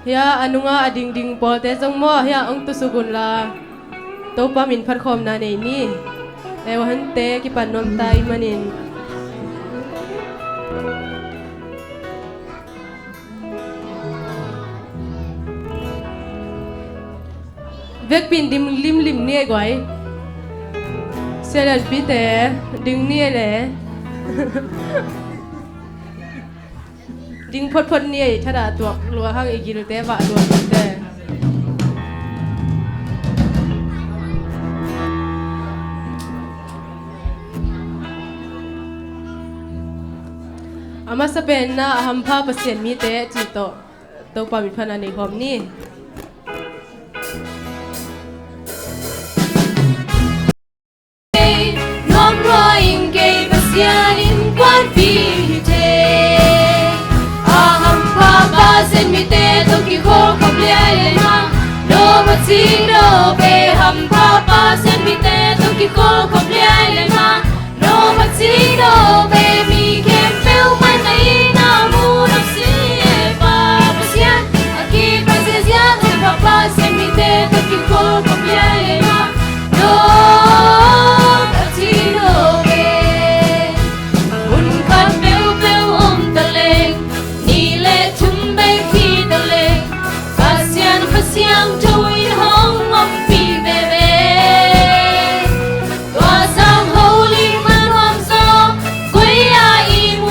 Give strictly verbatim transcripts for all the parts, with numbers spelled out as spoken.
Hia a nunga a dingding pawlte zong maw, hia hong tusuk unla, Topa min phatkhawmna nei ni. Euhante kipan nuam ta i manin. Vekpin dim limlim ni ei guai. Sialanpite ding ni ei le. Ding photphot ni ei, thadah tuak lua hang i gilte vah lua gilte. A masa penna a hampha Pasian mite cih tawh Topa min phatna nei khawm ni. Nuam lua ing kei Pasian innkuanpih hi thei. A hampha Pasian mite tawh kikholkhop liai le mah. No pha cing no pe hampha Pasian mite tawh kikholkhop liai le mah. No pha cing no pe mi khempeuh mai na ina mu no si e pa Pasian. A kipat ziazia hampha Pasian mite tawh kikholkhop liai le mah. No pha cing no pe. Hun khat peuhpeuh om ta leng, nih le thum bek hi ta leng, Pasian Kha Siangtho in hong ompih veve. Tua sang holy man huam zaw, koi a i mu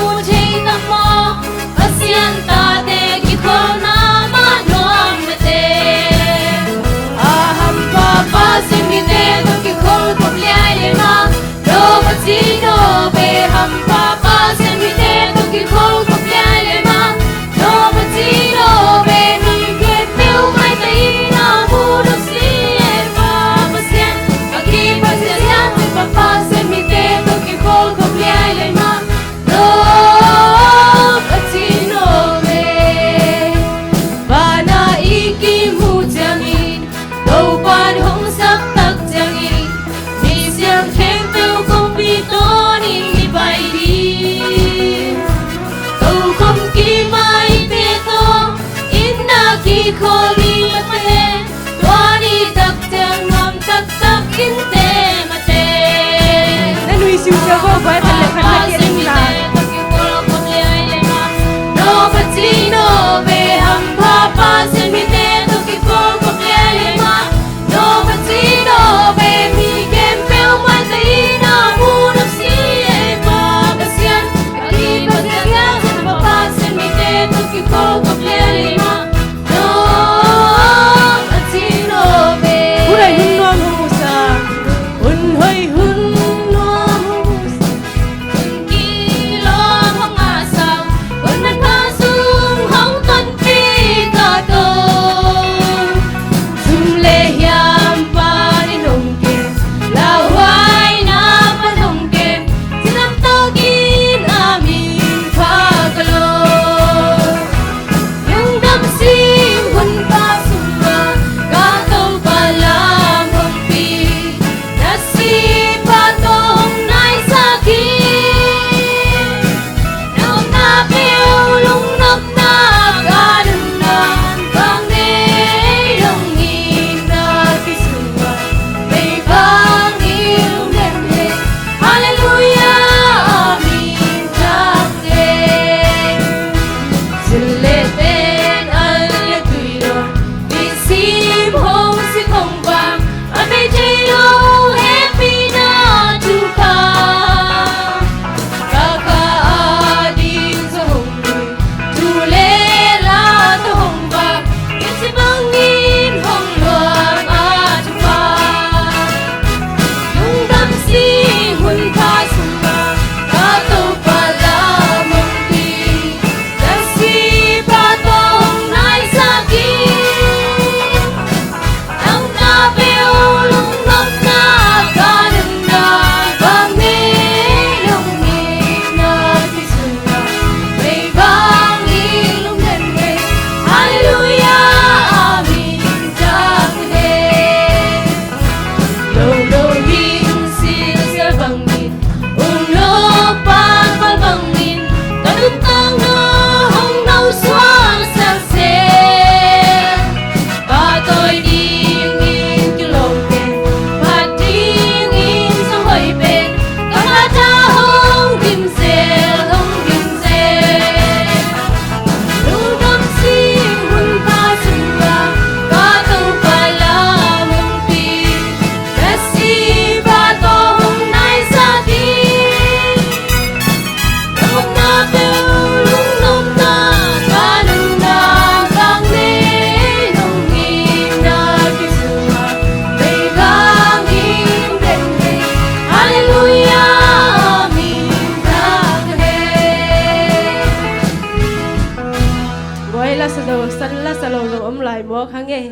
San la sa lo zong om lai maw, kha ngei.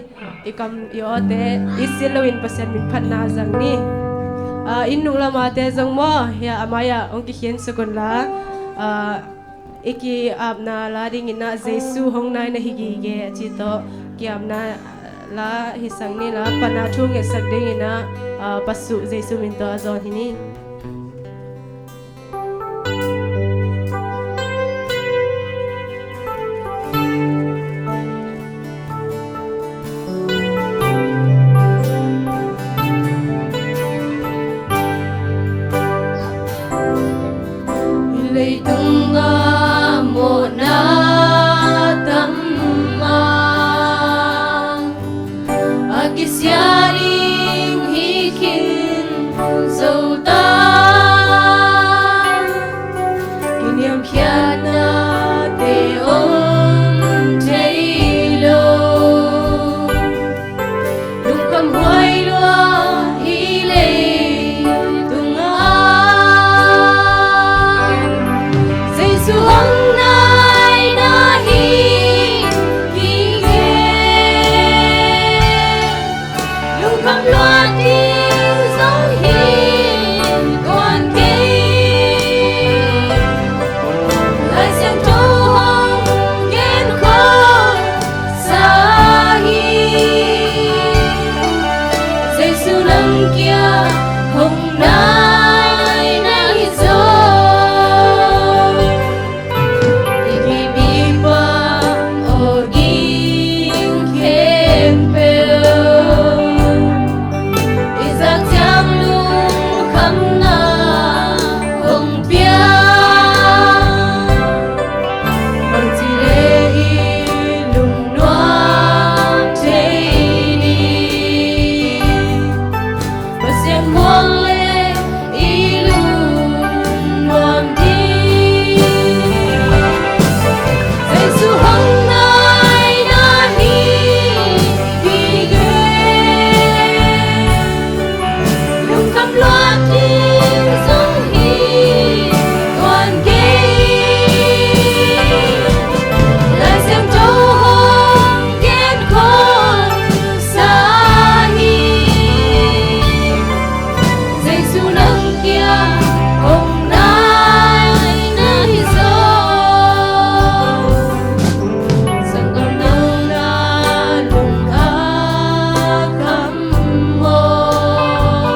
I kam i awte i sil loin Pasian min phatna zang ni. Ah, i nu le amate zong maw, hiah a mai-ah hong kikhinsuk un la. Ah, i ki-apna la dingin ah Jesu hong nai na hi gige a ci tawh ki-apna la hisak ni la, pana thu ngetsak dingin ah, ah, Pasuh Jesu min tawh a zawn hi ni. Leitung a mawhna tam a, a kisia ding hi khin zo ta. Kiniamkhiatnate om thei lo, lungkham huai lua hi leitung ah. Jesu hong nai na hi hi e. Lungkham luat ding zong hi tuan kei. Lai Siangtho hong gen khawm sa hi. Jesu nang kiang hong nai na hi zaw. I kimipa aw ding khempeuh i zak ciang lungkhamna hong pia. Bangci le i lungnuam thei ni. Pasian muang le i lungnuam ding. Jesu hong nai na hi hi e. Lungkham luat ding zong hi tuan kei. Lai Siangtho hong gen khawm sa hi. Jesu nang kiang hong nai na hi zaw. Sanggam nang na lung a kham maw?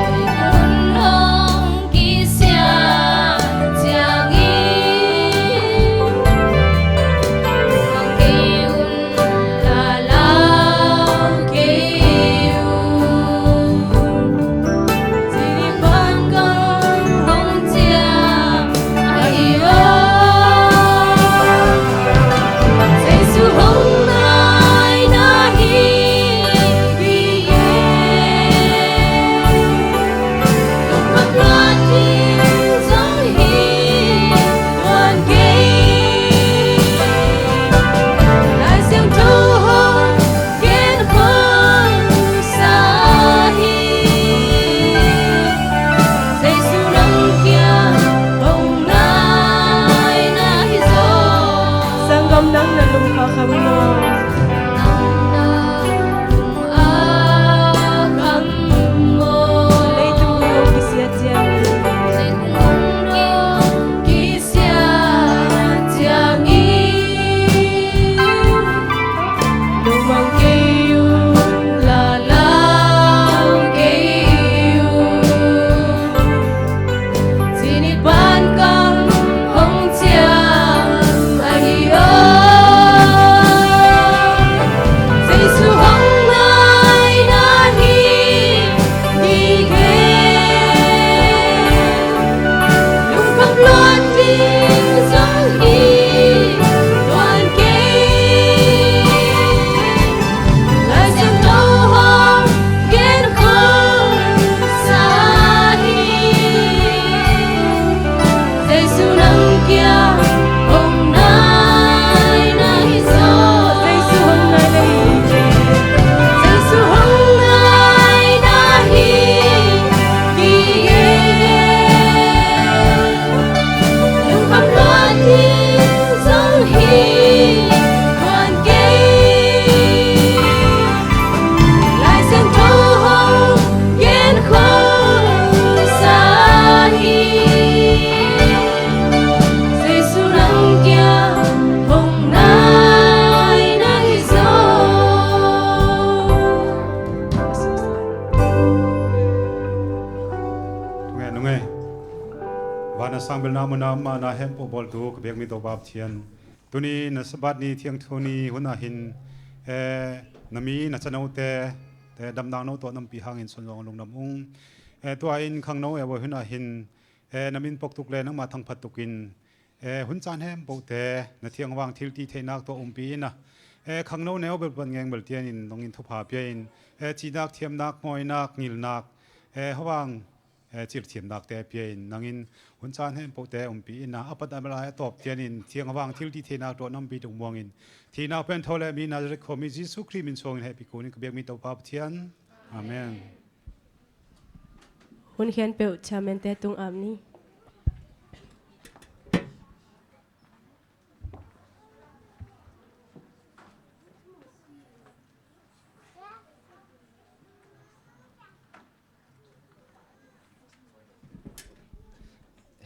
Ei hun hong kisia ciangin mang kei un, la lau kei un. Cih pan kong hong ciam ahi aw. Jesu hong nai na hi hi e. Lungkham luat ding zong hi tuan kei. Lai Siangtho hong gen khawm sa hi. Jesu nang kiang hong nai na hi zaw. Sanggam nang na lungkham maw? Nang na lung a kham maw? Leitung hong kisia ciangin. Leitung hong kisia ciangin. Lungmang kei un, la lau kei un. Cih ni pan kong hong ciam ahi aw. Mana hempo bawltu ka biakmi Topa Pathian, tuni na Sabbath ni thiangthu ni hun ah hin, eh, na mi na canote, eh, damnak no tuah nampi hangin sunzawng lungdam ung. Eh, tua in khangno eh, voi hun ah hin, eh, na min poktuk le nangmah thangphat tukin, eh, hun caan hempote na thiang vang thilti theinak tuah umpi in a, eh, khangno neu belpan ngeng bel tianin nongin thupha pia in, eh, cinak thiamnak mawinak ngilnak, eh, hawang, eh, cilthiamnakte pia in nangin hun caan hempote umpi in a, a pat a lai a tawp tianin thiang vang thilti theinak tuah nampi tung muangin thihnak pen tho le mi Nazareth khuami Jesuh Khrih min suangin hehpih kunin ka biakmi Topa Pathian. Amen. Hun khempeuh chairman te tung ap ni.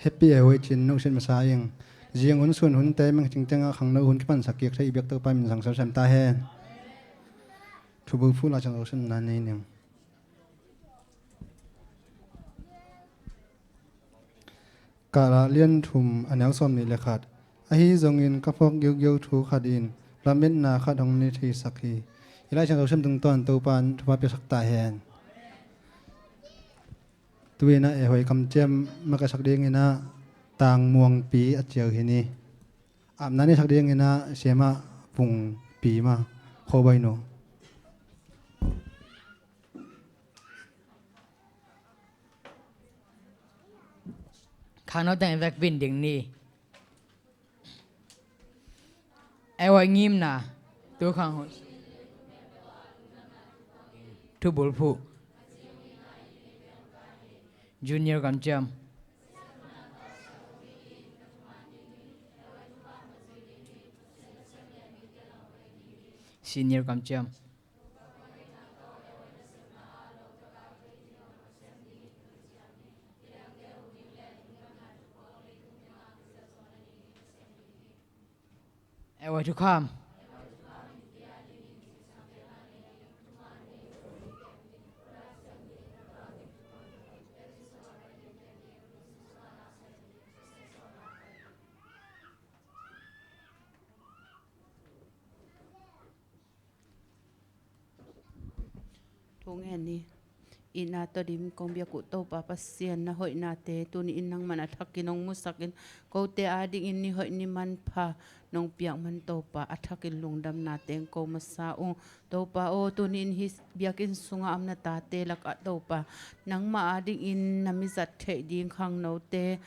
Happy eh, hoi cin nong sin masa ing. Zing hun sun hun te meng cing tengah khangno hun kipan sak kik thei biak Topa min sang sel sem ta hen. Thubul fu la chang sin na nei ning. Kala lian thum a neu sawm nih le khat. Ahi zongin ka phawk giugiau thu khat in lametna khat hong ni theisak hi. I Lai Siangtho sim tungtawn Topa in thupha piaksak ta hen. Tu in ah e hoi kamciam makasak ding in ah Tang Muangpi a ciau hi ni. Apna nei sak ding in ah Siama Pungpi ma Khawbainu. Khangno teng vek bin ding ni. E hoi ngimna tu khang hoi. Thubul phuh. Junior kamciam. Senior kamciam. E hoi thukham. Thu ngen ni. Itna tawh dim kong biak uh Topa Pasian, na hoihnate tuni in nangman a thakin hong musak in, kote adingin ni hoih ni manpha nong piak man Topa, a thakin lungdamnate ko masa ung. Topa aw, tuni in hih biakinn sungah a om na tate lakah Topa, nangmah adingin na mi zat theih ding khangnote,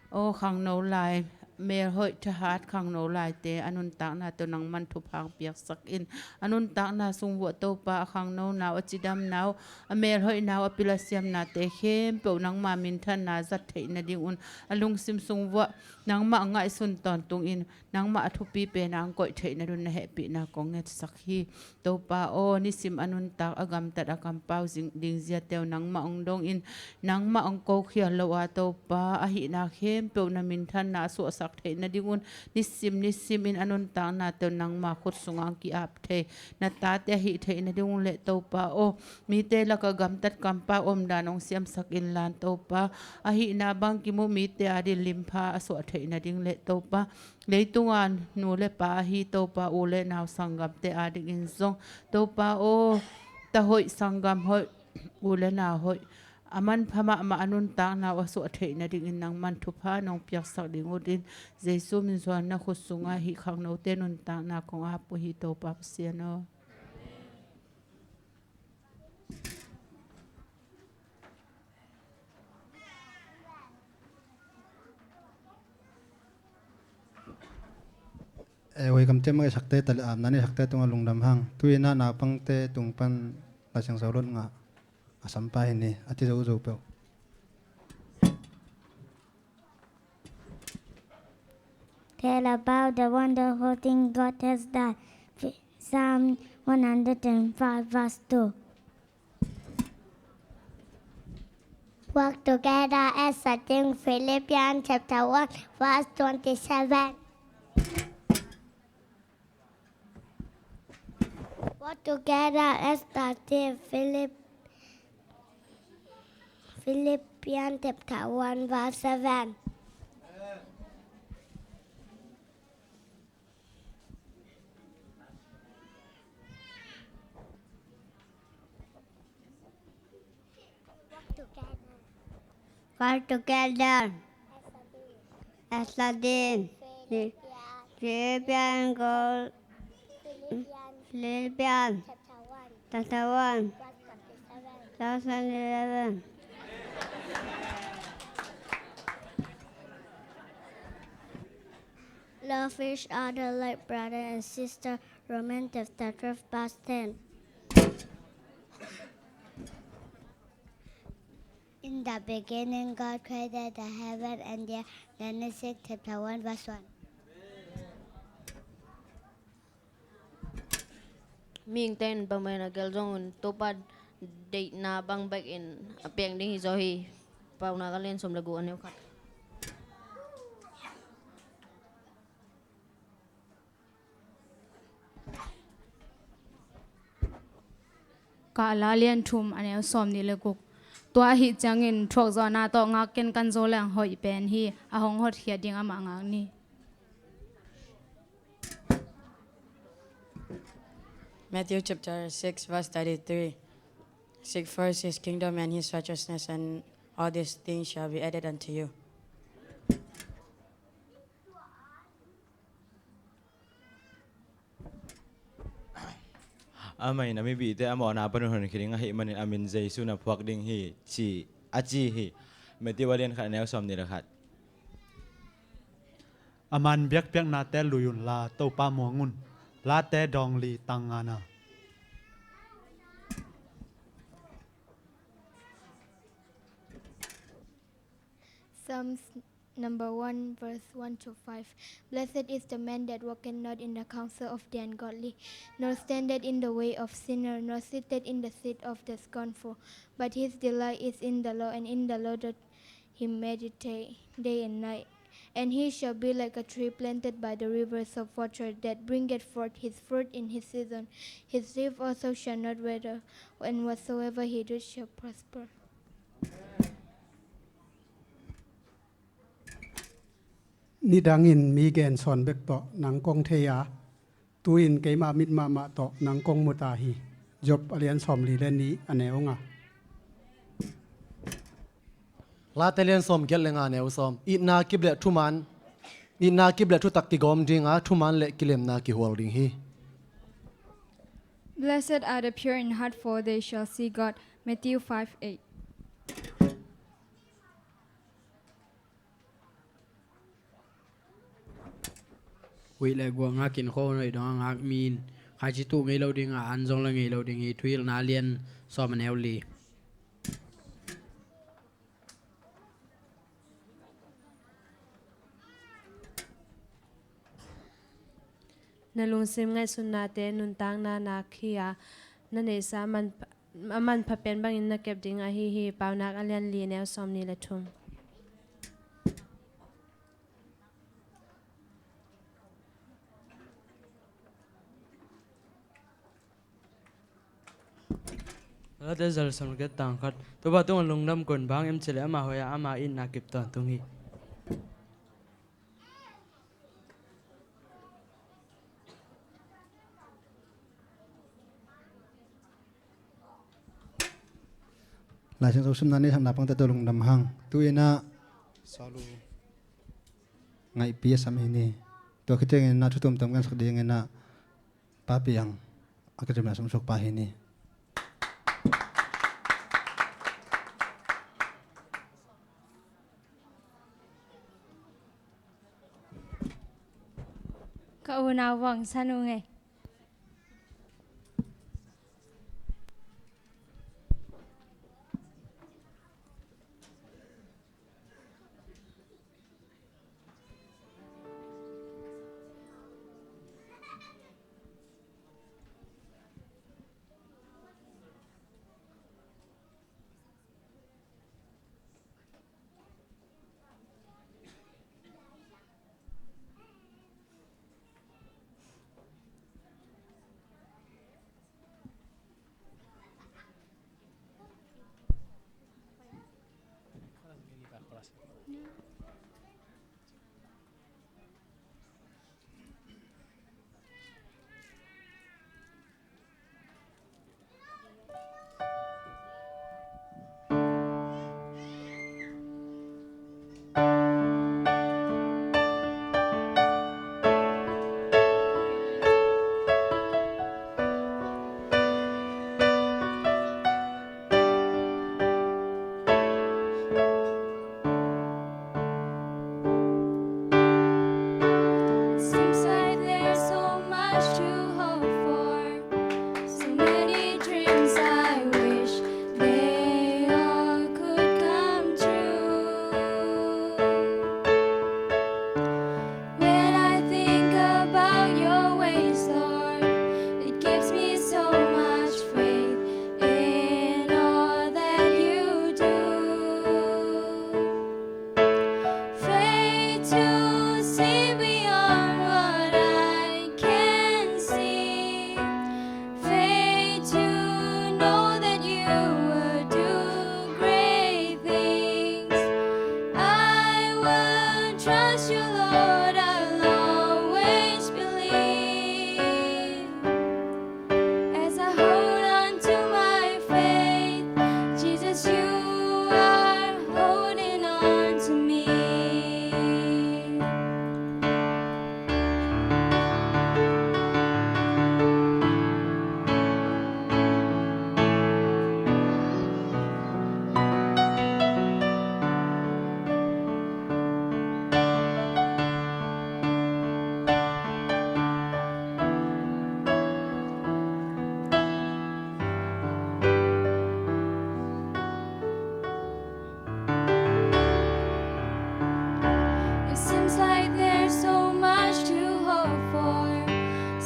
aw khangno lai, melhoih thahat khangno laite a nuntakna tawh nangman thupha piaksak in, a nuntakna sung vuah Topa a khangnona uh, a cidamna uh, a melhoihna uh, a pil a siamnate khempeuh nangma minthanna zat theih nadingun a lungsim sung vuah nangmah ngaihsun tawntung in nangmah a thupi pena ang koih theih nadingun na hehpihna kong ngetsak hi. Topa aw, nisim a nuntak a gamtat a kampau zing ding ziate uh nangmah hong dongin, nangmah hong kokhial lo a Topa, ahihna khempeuh na minthanna a suahsak theih nadingun, nisim nisim in a nuntaknate uh nangmah khut sungah hong ki-ap thei na tate ahih theih nadingun le Topa aw, mite lakah gamtat kampau omdan hong siamsak inlan Topa, ahihna bangkim uh mite adin limpha a suah theih nading le Topa, leitunga nu le pa ahi Topa, u le nau sanggamte adingin zong Topa aw, ta hoih, sanggam hoih, u le nau hoih, a manpha mahmah a nuntakna uh a suah theih nadingin nangman thupha nong piaksak ding utin, Jesu min suang na khut sungah hih khangnote nuntakna kong ap uh hi Topa Pasian aw. Eh, welcome te mah i sakte tali, ah, nani sakte tungah lungdam hang. Tu-in ah naupangte tung pan Laisiangtho lut ngah a sampa hi ni, a ti zo zo peuh. Tell about the wonderful thing God has done. Psalm one hundred and five, verse two. Work together as a team. Philippians chapter one, verse twenty-seven. Work together as a team. Philip-, Philippians chapter one, verse seven. All together. Exodus, Philippians, Philippians, chapter one, verse eleven. Love each other like brother and sister. Romans chapter twelve, verse ten. In the beginning, God created the heaven and the earth. Genesis chapter one, verse one. Mihingte in bangmah in a gelh zong un, Topa deihna bang bekin a piang ding hi zaw hi. Paunak a lian sawm le guk, a neu khat. Kahla lian thum, a neu sawm nih le guk. Tua ahih ciangin thuakzawhna tawh ngak ken, kan zo leng hoih pen hi. A hong hotkhiat ding amah ngak ni. Matthew chapter six, verse thirty-three. Seek first his kingdom and his righteousness, and all these things shall be added unto you. Amah in a mibite a mawhna pan un honkhiat ding ahih manin a min Jesu na phuak ding hi, ci, a ci hi. Matthew a lian khat, a neu sawm nih le khat. A man biakpiaknate lui unla, Topa muang un. Late dawng li, tang ngana. Psalms number one, verse one to five. Blessed is the man that walketh not in the counsel of the ungodly, nor standeth in the way of sinner, nor sitteth in the seat of the scornful. But his delight is in the law, and in the law doth he meditate day and night. And he shall be like a tree planted by the rivers of water, that bringeth forth his fruit in his season. His leaf also shall not wither, and whatsoever he doeth shall prosper. Nidangin mi gen sawn bek tawh nang kong thei a, tu-in keima mit mahmah tawh nang kong mu ta hi. Job a lian sawmli le nih, a neu nga. Late lian sawmgiat le nga, a neu sawm. Itna kip le thuman, itna kip le thutak kigawm ding a, thuman le kilemna kihual ding hi. Blessed are the pure in heart, for they shall see God. Matthew five eight. Huih le guah ngakin khuaun hoih dong a ngak mi in khaici tuh ngei lo ding a, an zong le ngei lo ding hi. Thuhilhna lian sawm, a neu li. Na lungsim ngaihsutnate nuntakna nak hi a, na neihsa a man, a manpha pen bangin na kep ding ahi hi. Paunak a lian li, a neu sawmnih le thum. Late za le sawmgiat, tang khat. Topa tungah lungdam koih in bang hiam cih leh amah hoih a, ama itna kip tawntung hi. Laisiangtho simna nei sakna pangte tawh lungdam hang. Tu-in ah Saul uh ngaihpi a sam hi ni. Tua khit ciangin ah thu tuamtuam gensak dingin ah Pa Piang a kizopna sung suak pa hi ni. Ka unau Vang San uh ngei.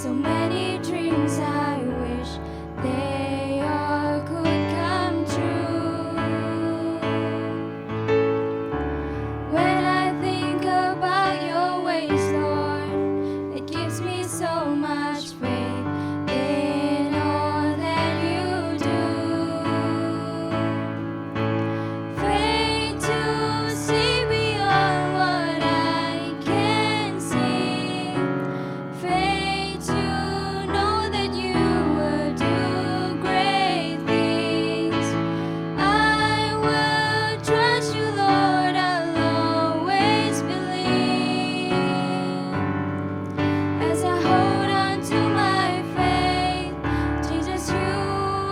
So many dreams I wish they all could come true. When I think about your ways, Lord, it gives me so much faith in all that you do. Faith to see beyond what I can see. Faith to know that you will do great things. I will trust you, Lord, I'll always believe. As I hold on to my faith, Jesus, you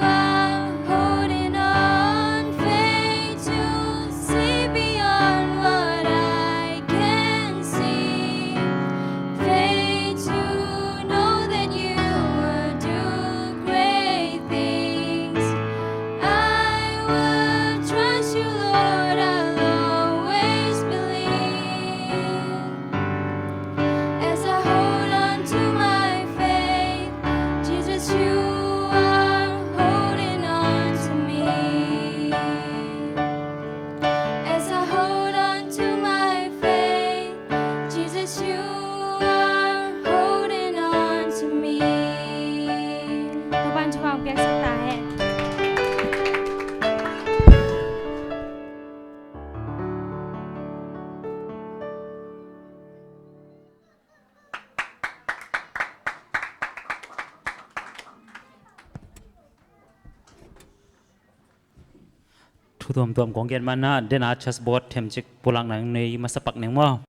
are holding on. Faith to see beyond what I can see. Faith to know that you will do great things. I will trust you, Lord, I'll always believe. As I hold on to my faith, Jesus, you are holding on to me. As I hold on to my faith, Jesus, you are holding on to me. Topa'n thupha piaksak ta hen. Thu tuamtuam kong gen manin, den a chessboard themcik pulak nang nei masa pak ning maw.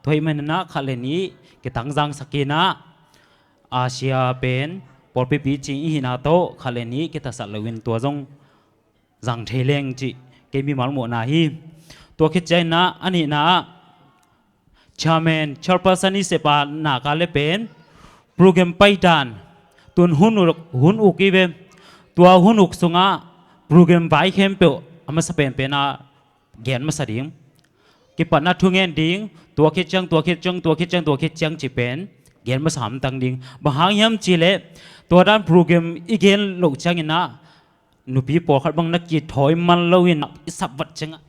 Tua ahih manin ah khat le nih kitangzang sak in ah, a sia pen pawlpi picing i hihna tawh khat le nih kitatsak loin tua zong zang thei leng cih kei mimal muhna hi. Tua khit ciangin ah a nihna ah chairman, chairperson i sep a nak a leh pen program paidan, tun hun uk, hun uk i ve. Tua hun uk sungah program vai khempeuh a masa penpen a gen masa ding. kipatna thu ngen ding, tua khit ciang, tua khit ciang, tua khit ciang, tua khit ciang ci pen gen masa hamtang ding. Bang hang hiam cih leh tua dan program i gen loh ciangin ah nupi pawlkhat bang na kithawi man lo in i sap vat ciang ah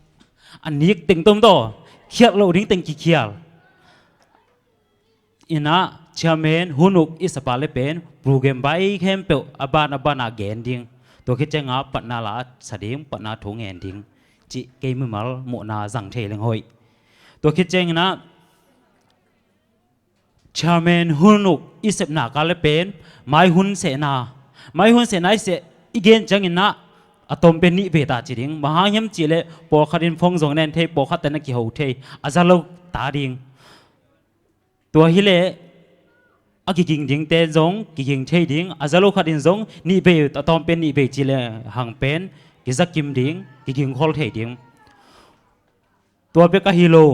a nik teng tom taw khialh loh ding teng kikhial. Inah chairman hun uk i sapa le pen program bai khempeuh a ban a ban a gen ding. Tua khit ciangah patna la sa ding, patna thu ngen ding cih kei mimal muhna zang thei leng hoih. Tua khit cianginah chairman hun uk i sepna ka le pen mai hun sehna, mai hun sehna i seh i gen cianginah a tom pen nih ve ta ci ding. Bang hang hiam cih leh pawlkhat in phone zong nen thei, pawlkhat tena kiho thei, a za lo ta ding. Tua hileh a kiging dingte zong kiging thei ding, a za lo khat in zong nih vei, a tawm pen nih vei ci le hang pen kizakim ding, kiging khol thei ding. Tua bek ahi lo,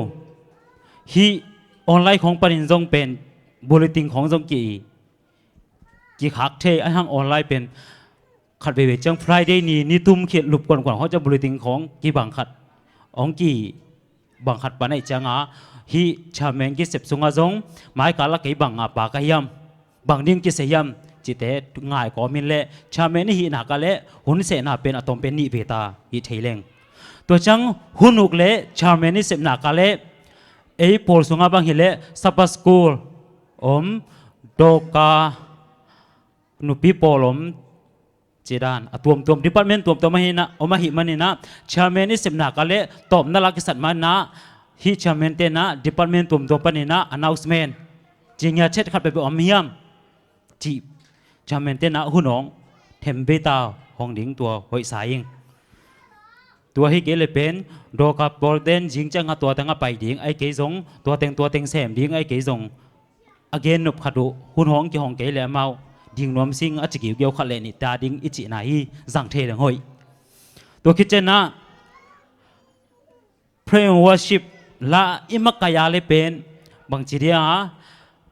hih online khawng panin zong pen bulletin khawng zong ki kikhak thei, a hang online pen khat veivei ciang Friday ni, ni tum khit lup kuankuan hawh ciang bulletin khawng kibang khat hong kibang khat pan aih cianga hih chairman kisep sungah zong maika la kei bang a pa ka hiam, bang ding kisa hiam cihte ngai kawmin le chairman i hihna ka le hun sehna pen a tom pen nih ve ta hih thei leng. Tua ciang hun uk le chairman i sepna ka le ei pawl sungah bang hileh Sabbath School om, Dawka nupi pawl om, cidan a tuamtuam department tuamtuam ahi na, om ahi maninah chairman i sepna ka le tawpna la kisat maninah hih chairman tenah department tuamtuam paninah announcement cingia chet khat peuhpeuh om hiam cih chairman tenah hun hong thembeita hong ding tua hoihsa ing. Tua hi kei le pen Dawka pawl ten zing ciangah tua teng a pai ding, ai kei zong tua teng tua teng sem ding, ai kei zong a gen nop khat uh hun hong kihong kei le amau ding nuam sing a ci giugiau khat le nih ta ding i cihna hi. Zang thei leng hoih. Tua khit cianah praise and worship la i makaih a le pen bangci dia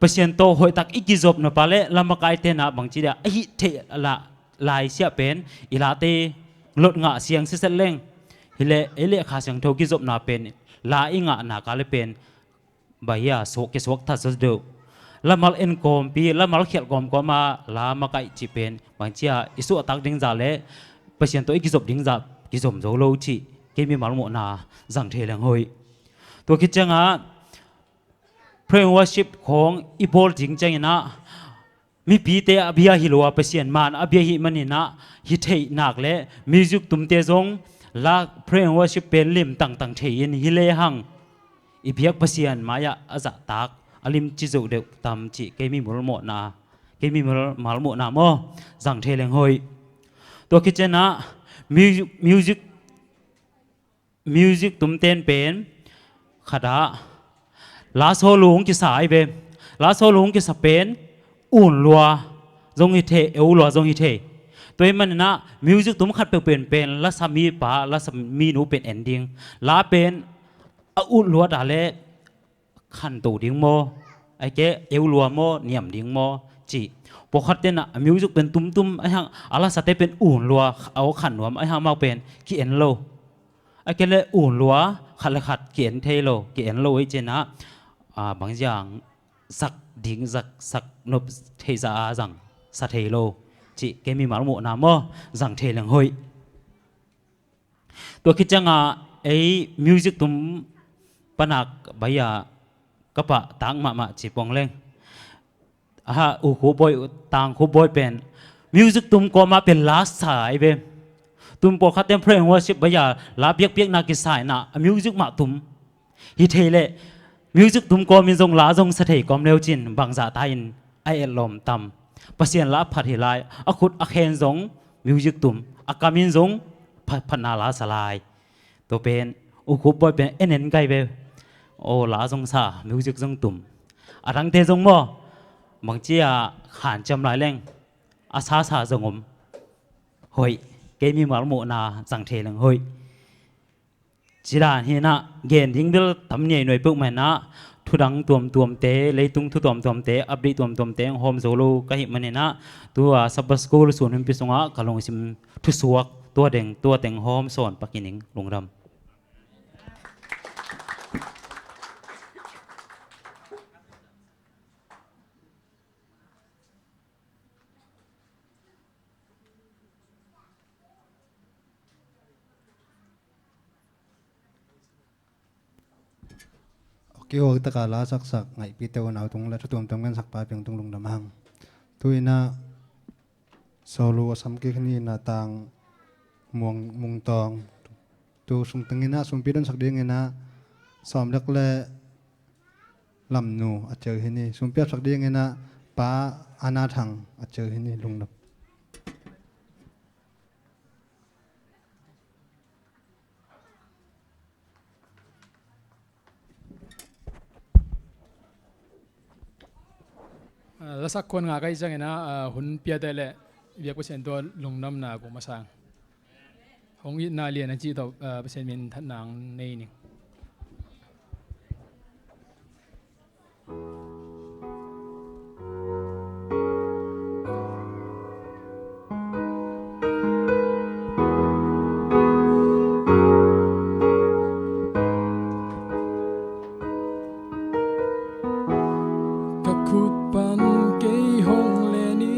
Pasian tawh hoihtak i kizop nop a le la makaih tenah bangci dia a hih theih la lai siah pen i late lot ngah siang siset leng hileh ei le Kha Siangtho kizopna pen la i ngahna ka le pen bang hia suak kisuak that zaw deuh. Lamal en kawmpi, lamal khialh kawmkawm a la makaih cih pen bangcia i suahtak ding zah le Pasian tawh i kizop ding zah kizom zo lo cih kei mimal muhna zang thei leng hoih. Tua khit ciangah praise and worship khawng i bawl ding cianginah mipite a bia hi lo a Pasian man a bia hi maninah hi theih nak le music tumte zong la praise and worship pen lim tangtang thei in hi lehang i biak Pasian mai-ah a zahtak a lim ci zoh deuh tam cih kei mimal muhna, kei mimal muhna maw zang thei leng hoih. Tua khit cianah music, music music tumten pen khatah la solo hong kisa ai ve. La solo hong kisa pen un lua zong hi thei, eu lua zong hi thei. Tua hi maninah music tum khat peuh pen pen lasa mi pa, lasa mi nu pen en ding. La pen a ut lua ta le khanto ding maw, ai ke eu lua maw, niam ding maw cih. Pawlkhat tenah a music pen tumtum ai hang a lasate pen un lua a aw khan nuam ai hang mau pen ki-en lo. Ai ke le un lua khat le khat ki-en thei lo, ki-en lo ei cianah bangziang sak ding zak sak nop thei za a zang sa thei lo cih kei mimal muhna maw zang thei leng hoih. Tua khit ciangah ei music tum panak baia ka pah tang mahmah ci pong leng. Aha, u khu bawi, tang khu bawi pen music tum kawmah pen la sa ai ve. Tum pawlkhat ten praise and worship baia la biakpiakna kisaina a music mah tum hi thei leh music tum kawmin zong la zong sa thei kawm leu cin bangzah ta in a etlawm tam. Pasian la a phat hi lai, a khut a khen zong music tum, a kamin zong pha-, phatna la sa lai. Tua pen u khup bawi pen en en kai ve. Aw la zong sa, music zong tum, a dangte zong maw bangci a khan ciam lai leng a sa sa zong om. Hoih, kei mimal muhna zang thei leng hoih. Cidan hinah gen ding bel tam niainuai peuh manah thudang tuamtuamte, leitung thu tuamtuamte, update tuamtuamte hong hawm zo lo ka hih maninah tua Sabbath School sun humpi sungah ka lungsim thusuak tua deng tua teng hawm sawn pakin ing lungdam. Kihua taka la saksak ngaihpite unau tung le thu tuamtuam gen sakpa piang tung lungdam hang. Tu inah solo a sam kik ni inah tang muang mungtawng tu sung teng inah sumpi donsak ding inah Sawm Lek le Lam Nu a ceu hi ni. Sumpi apsak ding inah Pa Ana Thang a ceu hi ni. Lungdam. Ah, lasak khuan ngak ahih ciangin ah, ah, hun piate le biak Pasian tua lungdamna kum a sang. Hong itna lian a cih tawh, ah, Pasian min thanna nei ning. Ka khut pan kei hong len in,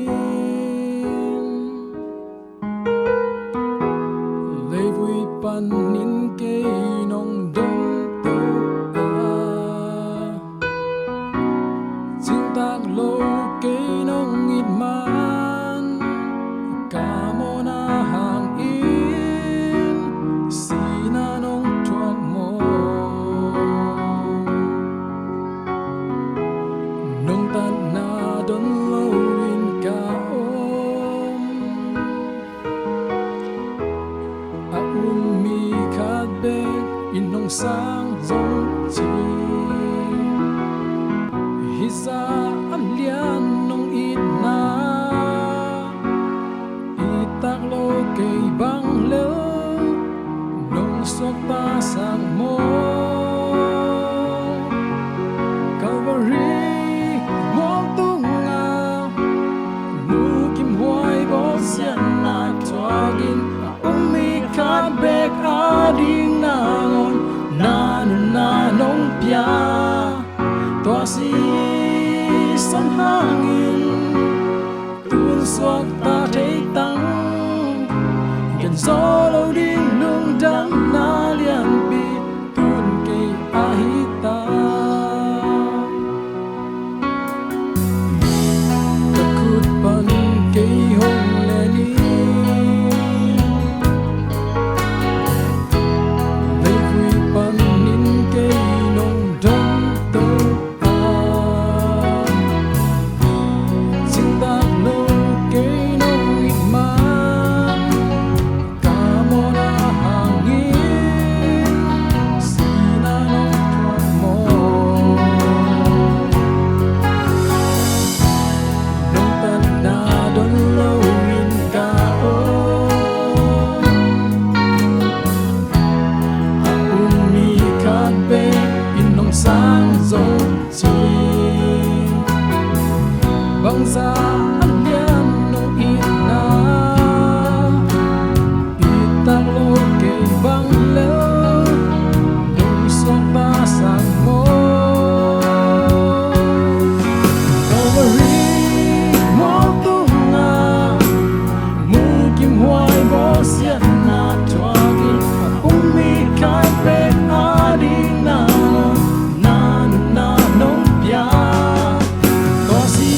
leivui panin kei nong dong to a, cingtak lo kei nong it man, ka mawhna hangin sihna nong thuak maw? Nong tatna don loin ka om, a um mi khat bek in hong sang zong ci. Hih zah a lian nong itna, ittak lo kei bang lel nong suakta sak maw? Calvary mual tungah Nu Kim Huai bawlsiatna thuakin a um mi khat bek ading nangawn na nunna nong pia. Tua sisan hangin tun suakta thei tang, gen zo lo ding lungdamna lianpi tun kei ahi ta. Ka khut pan kei hong len in, leivui panin kei nong dong to a, cingtak lo kei nong it man, ka mawhna hangin sihna nong thuak maw? Nong tatna don loin ka om, a um mi khat bek in nong sang zong ci. Bangzah a lian nong itna, ittak lo kei bang lel nong suakta sak maw? Calvary mual tungah Nu Kim Huai bawlsiatna thuakin a um mi khat bek ading nangawn na nunna nong pia. Tua si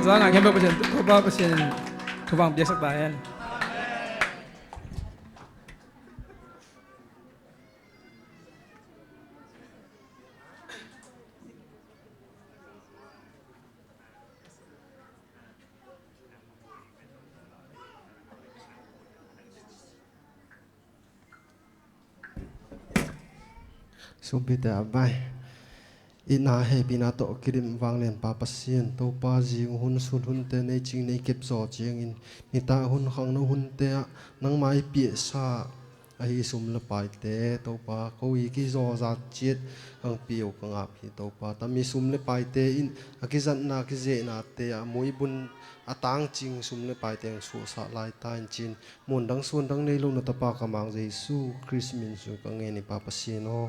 Zang a khempeuh Pasian, Topa Pasian in thupha piaksak ta hen. Sumpite a bai. Itna hehpihna tawh kidim vanglian Pa Pasian, Topa zing hun sut hunte nei cing nei kep zaw ciangin, nitak hun khangno hunte ah nangmah i piahsa ahi sum le paite, Topa, ko i kizawzat ciat kang piu ka ngap hi, Topa. Tami sum le paite in a kizatna kizehnate ah muibun a tangcing sum le paite ang suahsah lai ta in cin, muandang suandang nei lo na tapa ka mang Jesu Khrist min su ka ngen i Pa Pasian aw.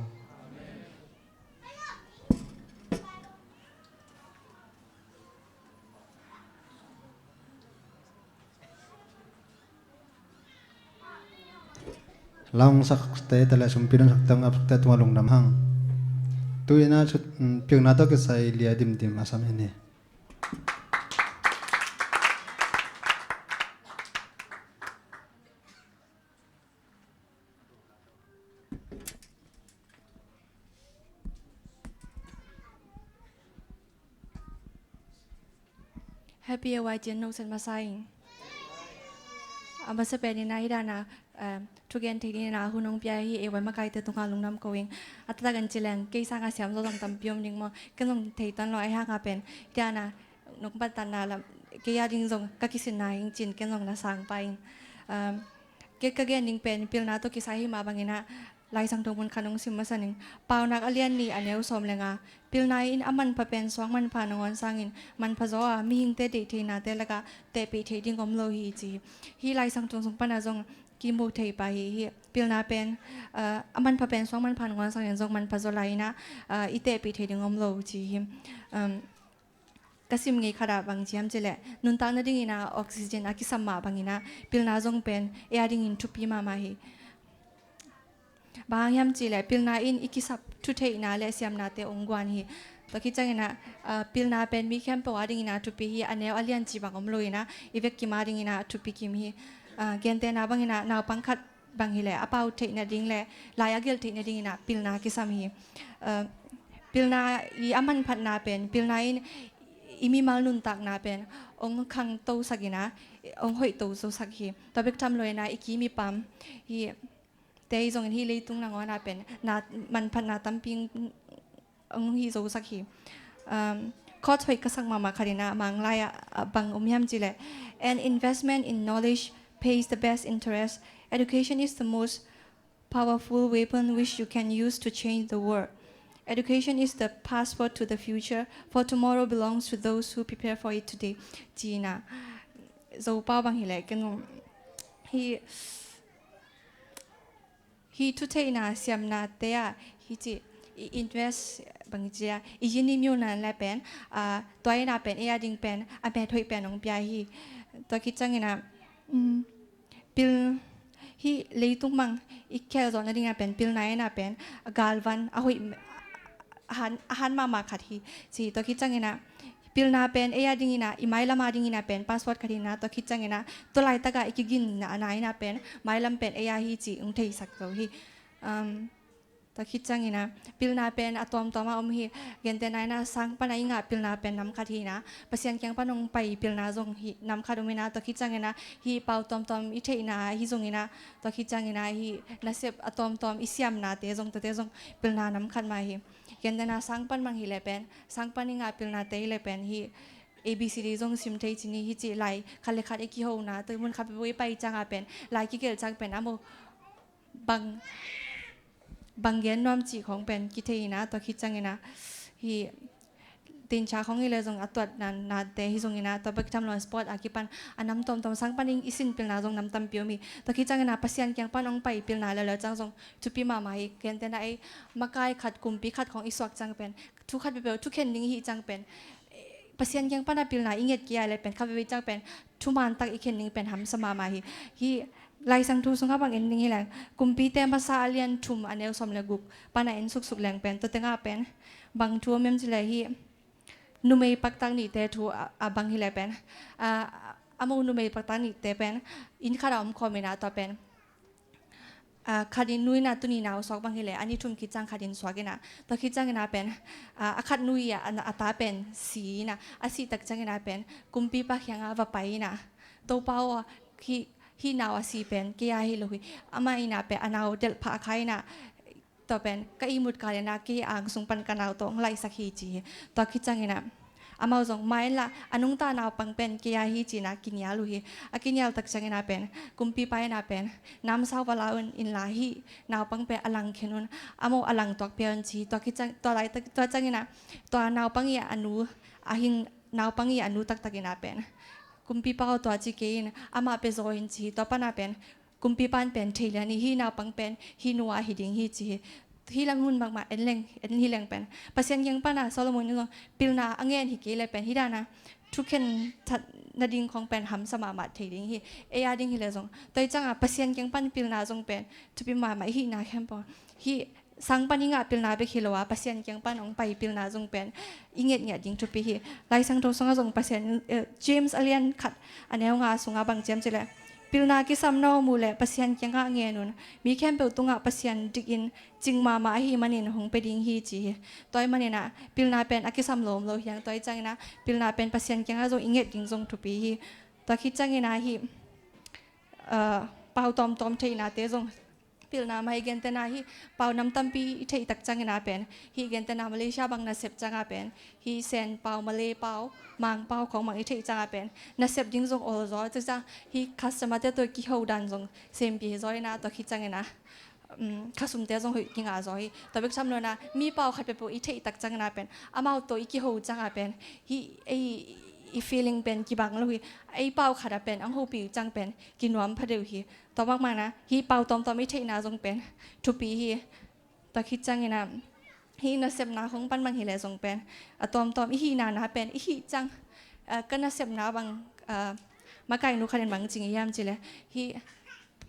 Langsakte tale sumpi donsakte hong apsakte tungah lungdam hang. Tu-in ah piakna tawh kisai lia dimdim a sam hi ni. Happy A Y G N no sen masa ing. A masa pen ina hi dana, um, thugen thei dina hun hong pia hi A Y makaite tungah lungdam ko ing. A taktak an ci leng kei sanga siam zaw zong tampi om ding maw. Ken zong thei tuan lo a hi hanga pen hi dana nong patanna lam kei a ding zong ka kisinna hing cin ken zong na sang pah ing. Um, kei ka gen ding pen pilna tawh kisai hi mah bangin ah Laisang thu mun khat hong sim masa ning. Paunak a lian nih a neu sawm le nga. Pilna in a manpha pen suang manpha nangawn sangin manpha zaw a mihingte deih theinate lakah tehpih thei ding om lo hi ci hi. Hih Laisang thu sung pana zong kimu thei pah hi. Hih pilna pen, uh, a manpha pen suang manpha nangawn sangin zong manpha zaw lai in ah, uh, i tehpih thei ding om lo ci hi. Um, ka sim ngei khat ah bang ci hiam cih leh nuntak nadingin ah oxygen a kisam mah bangin ah pilna zong pen ei a dingin thupi mahmah hi. Bang hang hiam cih leh pilna in i kisap thutheihna le siamnate hong guan hi. Tua khit ciangin ah, ah, pilna pen mi khempeuh a dingin ah thupi hi. A neu a lian cih bang om lo in ah i vekkim a dingin ah thupi kim hi. Ah, gentehna bangin ah naupang khat bang hi leh a pau theih nading le lai a gelh theih nadingin ah pilna kisam hi. Ah, pilna i a manphatna pen, pilna in i mimal nuntakna pen hong khangtosak in ah hong hoihtosak hi. Tua bek tham lo in ah i kim i pam hi. Te i zongin hih leitung nangawn ah pen na manphatna tampi hong hih zosak hi. Um, quote hoih ka sak mahmah khat in ah Manglai ah, ah, bang om hiam cih leh, "An investment in knowledge pays the best interest. Education is the most powerful weapon which you can use to change the world. Education is the passport to the future, for tomorrow belongs to those who prepare for it today." Ci in ah Zopau bang hi leh ken hong hi. Hih thutheihna siamnate ah hih ci i invest bang ci a i yin i miuna le pen, ah, tua in ah pen ei a ding pen a met hoih pen hong pia hi. Tua khit ciangin ah, um, pil hih leitung mang i khel zawh nading ah pen pilna in ah pen a galvan a hoih a han, a han mahmah khat hi ci. Tua khit ciangin ah pilna pen ei a dingin ah i mailam a dingin ah pen password khat hi in ah tua khit ciangin ah tua laitak ah i kiginna na in ah pen mailam pen ei a hi ci hong theisak zo hi. Um, tua khit ciangin ah pilna pen a tuamtuam ah om hi. Gentehna in ah sang pan a i ngah pilna pen nam khat hi in ah Pasian kiang pan hong pai pilna zong hi nam khat om in ah tua khit ciangin ah hih pau tuamtuam i theihna hi zongin ah tua khit ciangin ah hih nasep a tuamtuam i siamnate zong tuate zong pilna nam khat mah hi. Gentehna sang pan mang hi leh pen, sang pan i ngah pilnate hi leh pen hih A B C D zong sim thei ci ni hi ci lai khat le khat i kihona, tua mun khat peuh i pai ciang ah pen, lai kigelh ciang pen, a mu bang, bang gen nuam cih khong pen kithei in ah tua khit ciangin ah hih tincha khong hi leh zong a tuat nan nate hi zongin ah tua bek tham lo in sport a kipan a nam tuamtuam sang pan i sin pilna zong nam tampi om hi. Tua khit ciangin ah Pasian kiang pan hong pai pilna leuleu ciang zong thupi mahmah hi. Gentehna ei makai khat kumpi khat khong i suak ciang pen thu khat peuhpeuh thu khen ding i hih ciang pen, eh, Pasian kiang pan a pilna i nget kei a leh pen khat peuhpeuh i ciang pen thuman tak i khen ding pen hamsa mahmah hi. Hih Laisang thu sungah bang en ding hi leh Kumpite masa a lian thum a neu sawm le guk pan a en suksuk leng pen tua tengah pen bang thu om hiam cih leh hih numei paktak nihte thu a, a bang hileh pen, a, a mo numei paktak nihte pen inn khat a om khawm inah tua pen, a, khat in nu inah tuni nau suak bang hileh a ni thum khit ciang khat in suak inah, tua khit ciang inah pen, a, a khat nu i a, a ta pen si inah, a sih tak ciang inah pen kumpipa kiangah va pai inah, Topa aw, hih, hih nau a si pen kei a hi lo hi. Amah inah pen a nau delh phah kha inah, tua pen ka ihmut kal inah kei ang sung pan ka nau tawh hong laihsak hi ci hi. Tua khit ciang inah amau zong mai inla a nungta naupang pen kei a hi ci inah kinial uh hi. A kinial tak ciang inah pen kumpipa inah pen namsau va la un inla hih naupang pen a lang khen un, a mo a lang tuak pia un ci hi. Tua khit ciang, tua lai tak, tua ciang inah tua naupang i a nu, a hing naupang i a nu taktak inah pen kumpipa aw tua ci kei in, amah pia zaw in ci hi. Tua panah pen kumpipa in pen thei lian hi, hih naupang pen hih nu a hi ding hi ci hi. Hih lam hun mahmah en leng, en hi leng pen Pasian kiang panah Solomon in zong pilna a ngen hi kei leh pen hih dana thukhen that nading khong pen hamsa mahmah thei ding hi. Ei a ding hileh zong tua hi ciangah Pasian kiang pan pilna zong pen thupi mahmah i hihna khempeuh hih sang pan i ngah pilna bek hi lo a, Pasian kiang pan hong pai pilna zong pen i ngetnget ding thupi hi. Lai Siangtho sungah zong Pasian, eh, James a lian khat a neu nga sungah bang ci hiam cih leh, pilna kisam na om uh leh Pasian kiangah ngen un. Mi khempeuh tungah Pasian dikin cing mahmah ahih manin hong pia ding hi ci hi. Tua ahih manin ah pilna pen a kisam lawm lo hi hang, tua ahih ciangin ah pilna pen Pasian kiangah zong i nget ding zong thupi hi. Tua khit ciangin ah hih, ah, pau tawmtawm theihnate zong pilna mah hi. Gentehna hih pau nam tampi i theih tak ciangin ah pen, hih gentehna Malaysia bang nasep ciangah pen, hih Sen pau, Malay pau, Mang pau khong bang i theih ciangah pen nasep ding zong awl zaw. Cuciang hih customer-te tawh kiho dan zong sempih zaw in ah, tua khit ciangin ah, um, khasumte zong hoih kingah zaw hi. Tua bek tham lo in ah mi pau khat peuhpeuh i theih tak ciangin ah pen, amau tawh i kiho ciangah pen hih ei i feeling pen kibang lo hi. Ei pau khat ah pen ang hopih ciang pen kinuam phadeuh hi. Tua bangmah in ah hih pau tawmtawm i theihna zong pen thupi hi. Tua khit ciangin ah hih nasepna khong pan bang hileh zong pen a tawmtawm i hihna na pen i hih ciang, ah, ka nasepna bang, ah, makainu khat in bang ci hi hiam cih leh, hih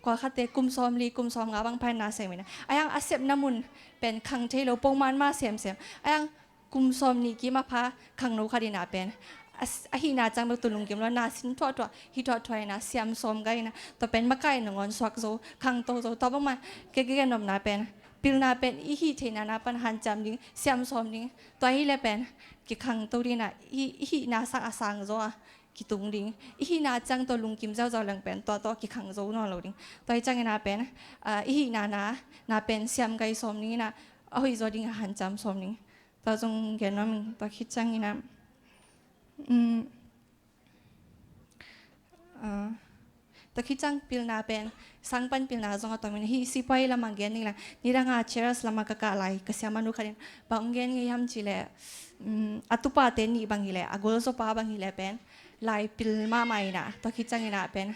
khuakhatte kum sawmli kum sawmnga bang pha in na sem in ah, a hiang a sepna mun pen khang thei lo, pongman mah semsem. A hiang kum sawmnih kim a pha khangno khat in ah pen a s-, a hihna ciang bek tawh lungkim lo, na sin thuahthuah, hi thuahthuah in ah siam sawm gai in ah, tua pen makai nangawn suak zo, khangto zo. Tua bangmah kei ka gen nopna pen pilna pen i hih theihna na pan hanciam ding, siam sawm ding. Tua hileh pen kikhangto ding in ah i, i hihna sang a sang zaw a kitung ding. I hihna ciang tawh lungkim ziauziau leng pen tua tawh kikhang zo nawn lo ding. Tua hi ciangin ah pen, ah, i hihna na, na pen siam gai sawm ding in ah, a hoih zaw ding a hanciam sawm ding. Tua zong gen nuam ing. Tua khit ciangin ah, um, ah, tua khit ciang pilna pen, sang pan pilna zong a tom in, hih sipuai lamah gen ding la, nidang a church lamah ka kah lai, ka siamahnu khat in bang gen ngei hiam cih leh, um, a tupate nih bang hileh, a golzaw pa bang hileh pen lai pil mahmah in ah, tua khit ciangin ah pen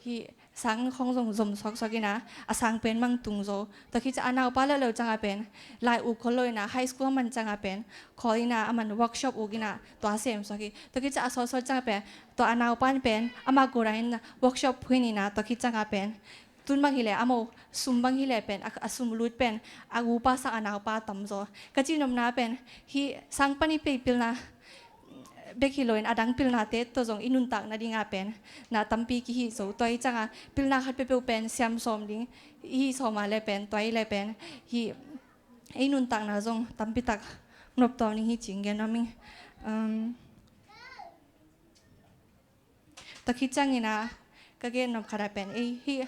hih sang khong zong zom suaksuak in ah, a sang pen mang tung zo. Tua khit ciang a naupa leh lo ciangah pen lai uk khol lo in ah, high school a man ciangah pen khawl in ah, a man workshop uk in ah, tua sem suak hi. Tua khit ciang a sawtsawt ciangah pen tua a naupa in pen amah kura in workshop phuin in ah, tua khit ciangah pen tun bang hileh, a mo sum bang hileh pen, a, a sum lut pen a upa sang a naupa tam zaw. Ka cih nopna pen hih sang pan i pei pilna bek hi lo in a dang pilnate tawh zong i nuntak nading ah pen na tampi kihih zo. Tua hi ciangah pilna khat peuhpeuh pen siam sawm ding, i hih sawm a leh pen, tua hi leh pen hih ei nuntakna zong tampi tak noptuam ding hi ci-in gen nuam ing. Um, tua khit ciangin ah ka gen nop khat ah pen, ei hih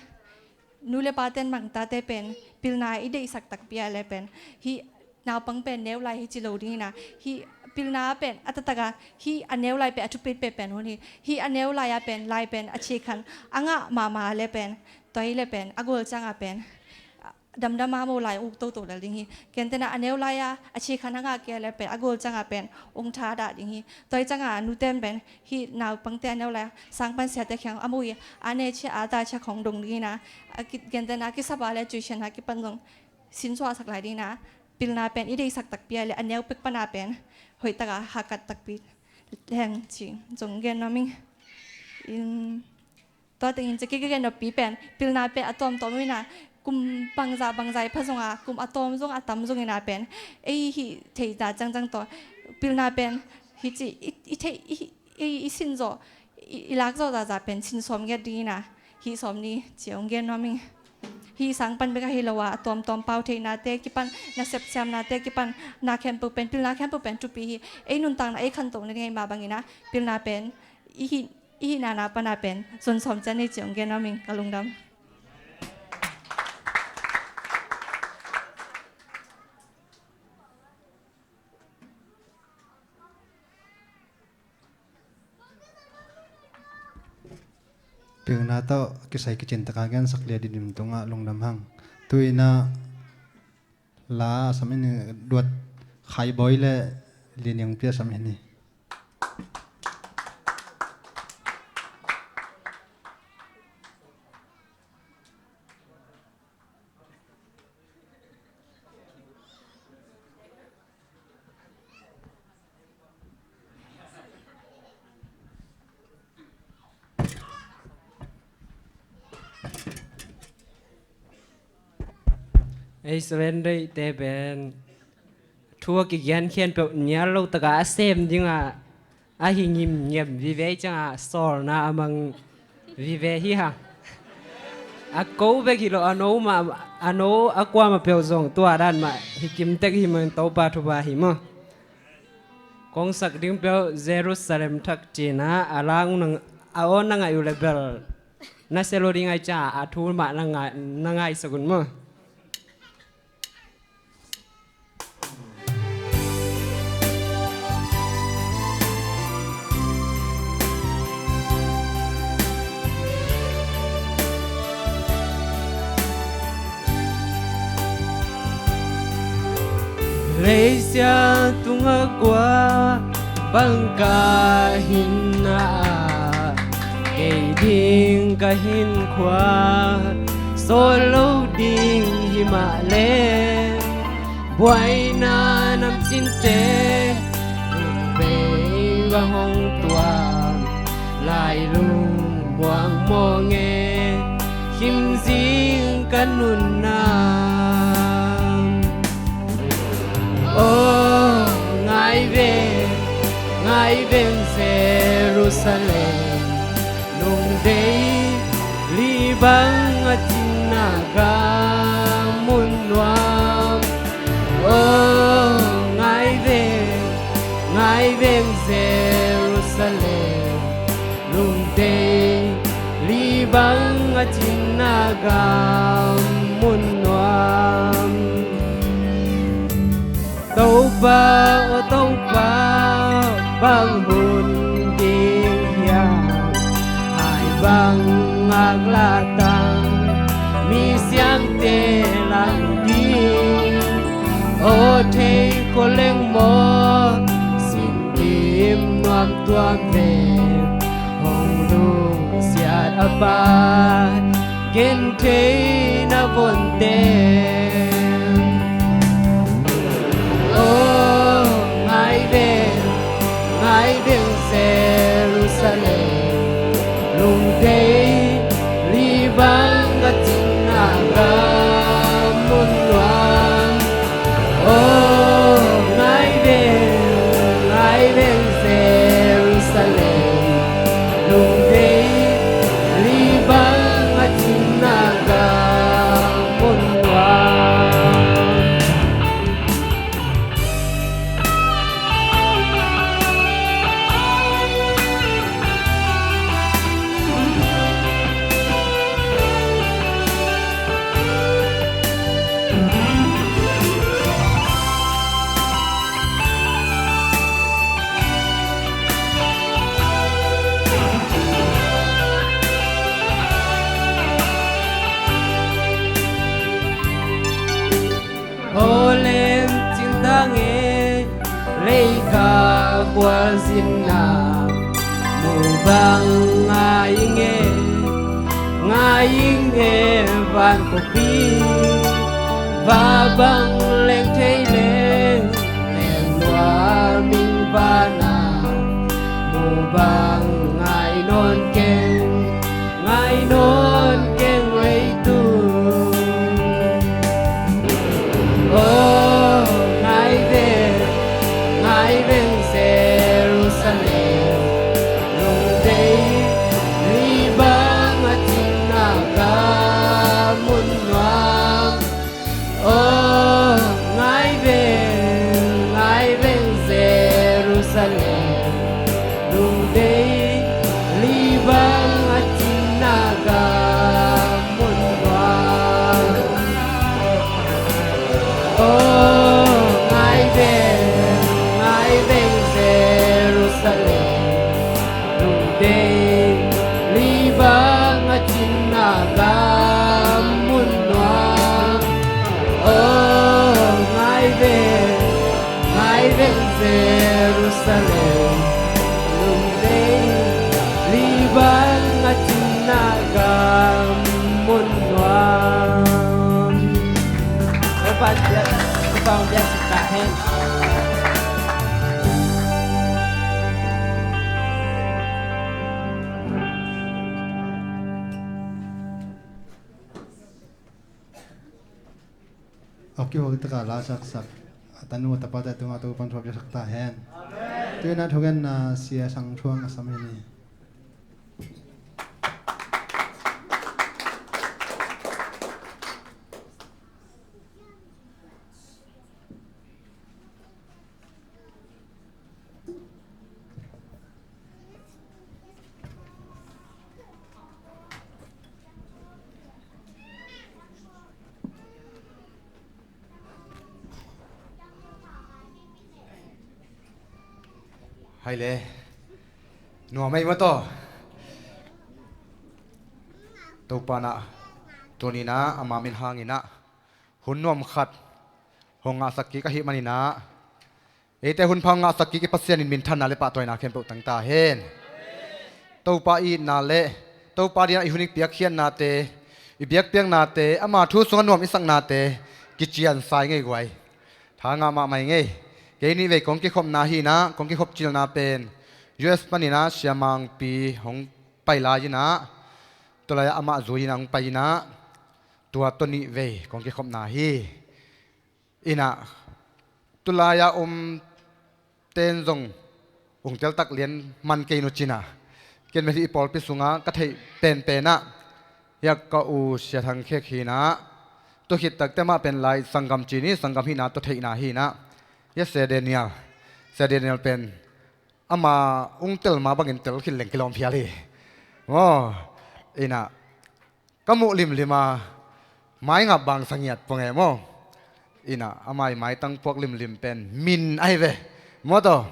nu le pate'n bang tate pen pilna i deihsak takpi a leh pen, hih naupang pen neu lai hi ci lo ding in ah, hih pilna pen a taktak a, hih a neu lai pen a thupit peuhpeuh hun hi. Hih a neu lai a pen lai pen a ciah khan a ngah mahmah a leh pen, tua hi leh pen a gol ciangah pen damdam a mo lai uk toto lel ding hi. Gentehna a neu lai a, a ciah khan a ngah kei a leh pen a gol ciangah pen ung tha dah ding hi. Tua hi ciangah nute'n pen hih naupangte a neu lai a sang pan siate kiang a mo hi a, a ne ciah a ta ciah khong dong ding in ah, a ki-, gentehna a kisap a leh tuition a kipan zong sin suahsak lai ding in ah, pilna pen i deihsak takpi a leh a neu pek pan a pen hoih tak a hakat takpi leng ci zong gen nuam ing. In Tua tengin ci kei ka gen noppi pen pilna pen a tawmtawm in ah, kum bangzah bangzah i pha zongah, kum a tawm zong a tam zong in ah pen ei hih theihna ciangciang tawh pilna pen Hih ci i, i theih i, i, i sin zawh, i, i lak zawh zahzah pen sin sawm ngiat dingin a, hih sawm ni ci hong gen nuam ing. Hih sang pan bek ahi lo a, a tuamtuam pau theihnate kipan, nasep siamnate kipan, na khempeuh pen, pilna khempeuh pen thupi hi. Ei nuntakna, ei khantohna ding ahi mah bangin a, pilna pen i hih, i hih nana pan a pen zon sawm ciat ni ci hong gen nuam ing, ka lungdam. Pilna tawh kisai kicin taka gensak lia didim tungah lungdam hang. Tu-in ah la a sam in duat Khai Bawi le Lian Iang Pia sam in hi. Ei Seven Day te pen thu a kigen khian peuh nial lo taka a sem dingah a hi ngimngem vive ciangah sawlna a mang vive hi hang. A ko bek hi lo, a no mah, a no a kuamah peuh zong tua dan mah hi kim tek hi mah, Topa thupha hi maw. Kong sak ding peuh Jerusalem thak cina a lang nang a awn na ngaih uh le bel na sia lo ding ai ca a thu mah na ngai, na ngaisak un maw. Leisia tungah kua bang ka hin a, kei ding ka hinkhua sawl lo ding hi mah le, buaina namcinte bei bang hong tuam, lailung buang mawng e, khim zing ka nunna. Aw, ngai veng, ngai veng Jerusalem, lungdei li bang a cinna gam mun nuam. Aw, ngai veng, ngai veng Jerusalem, lungdei li bang a cinna gam mun nuam. Topa, aw Topa, bang hun ding hiam? Hai bang ngak la tang, mi siamte lang ding. Aw thei khualeng maw, sin kim nuam tuam ve, hong lungsiat a pat, gentheihna vonte. Aw, ngai veng, ngai veng Jerusalem, lungdei li bang a cinna gam mun nuam. Aw, ngai veng, ngai veng Jerusalem, lungdei li bang a cinna gam mun nuam. Aw lem cintang e, leikha khualzinna, mu bang ngai ing e, ngai ing e van khuapi, va bang leng thei leng, leng nuam ing vana, mu bang ngai nawn keng, ngai nawn keng leitung. Aw, ngai veng, ngai veng Jerusalem. Bang a cin a lam mun nuam. Oh, ngai ve, ngai ve Jerusalem. Lungdei li bang a cin a gam mun nuam. Bang biak, bang biak sita hen. A kihol takah la saksak a tanu a tapate tungah Topan thuak piaksak ta hen. Amen. Tuinah thugenna Sia Sang Thuang a sam hi ni. Hai le. Nuam ei maw taw. Topa nah, tuninah ama min hanginah hun nuam khat hong ngahsak kik ahih maninah, eite hun pha hong ngahsak kik i Pasian in minthanna le pahtawina khempeuh tang ta hen. Topa i itna le Topa dinah i hun i piakkhiatnate, i biakpiaknate, ama thu sungah nuam i saknate kiciansa i ngei guai. Tha ngah mahmah i ngei. Kei nih vei kong kikhopna hinah, kong kikhop cilna pen U S paninah Sia Mangpi hong pai lai inah, tulai-ah amah zui inah hong pai inah, tua tawh nih vei kong kikhopna hi. Inah tulai-ah om ten zong ungtel tak lian man kei nu cinah, ken mel hi i pawlpi sungah ka theih penpenah hiah ka u Sia Thang Khek hinah, tua khit takte mah pen lai sanggam cin hi, sanggam hihna tua theihna hinah, hiah Sia Daniel, Sia Daniel pen ama ungtel ma bangin tel khit leng kilawm phial hi. Maw, inah ka muh limlim a, maingap bang sangiat pua nge maw. Inah ama i maitang puak limlim pen min ahi ve. Maw taw.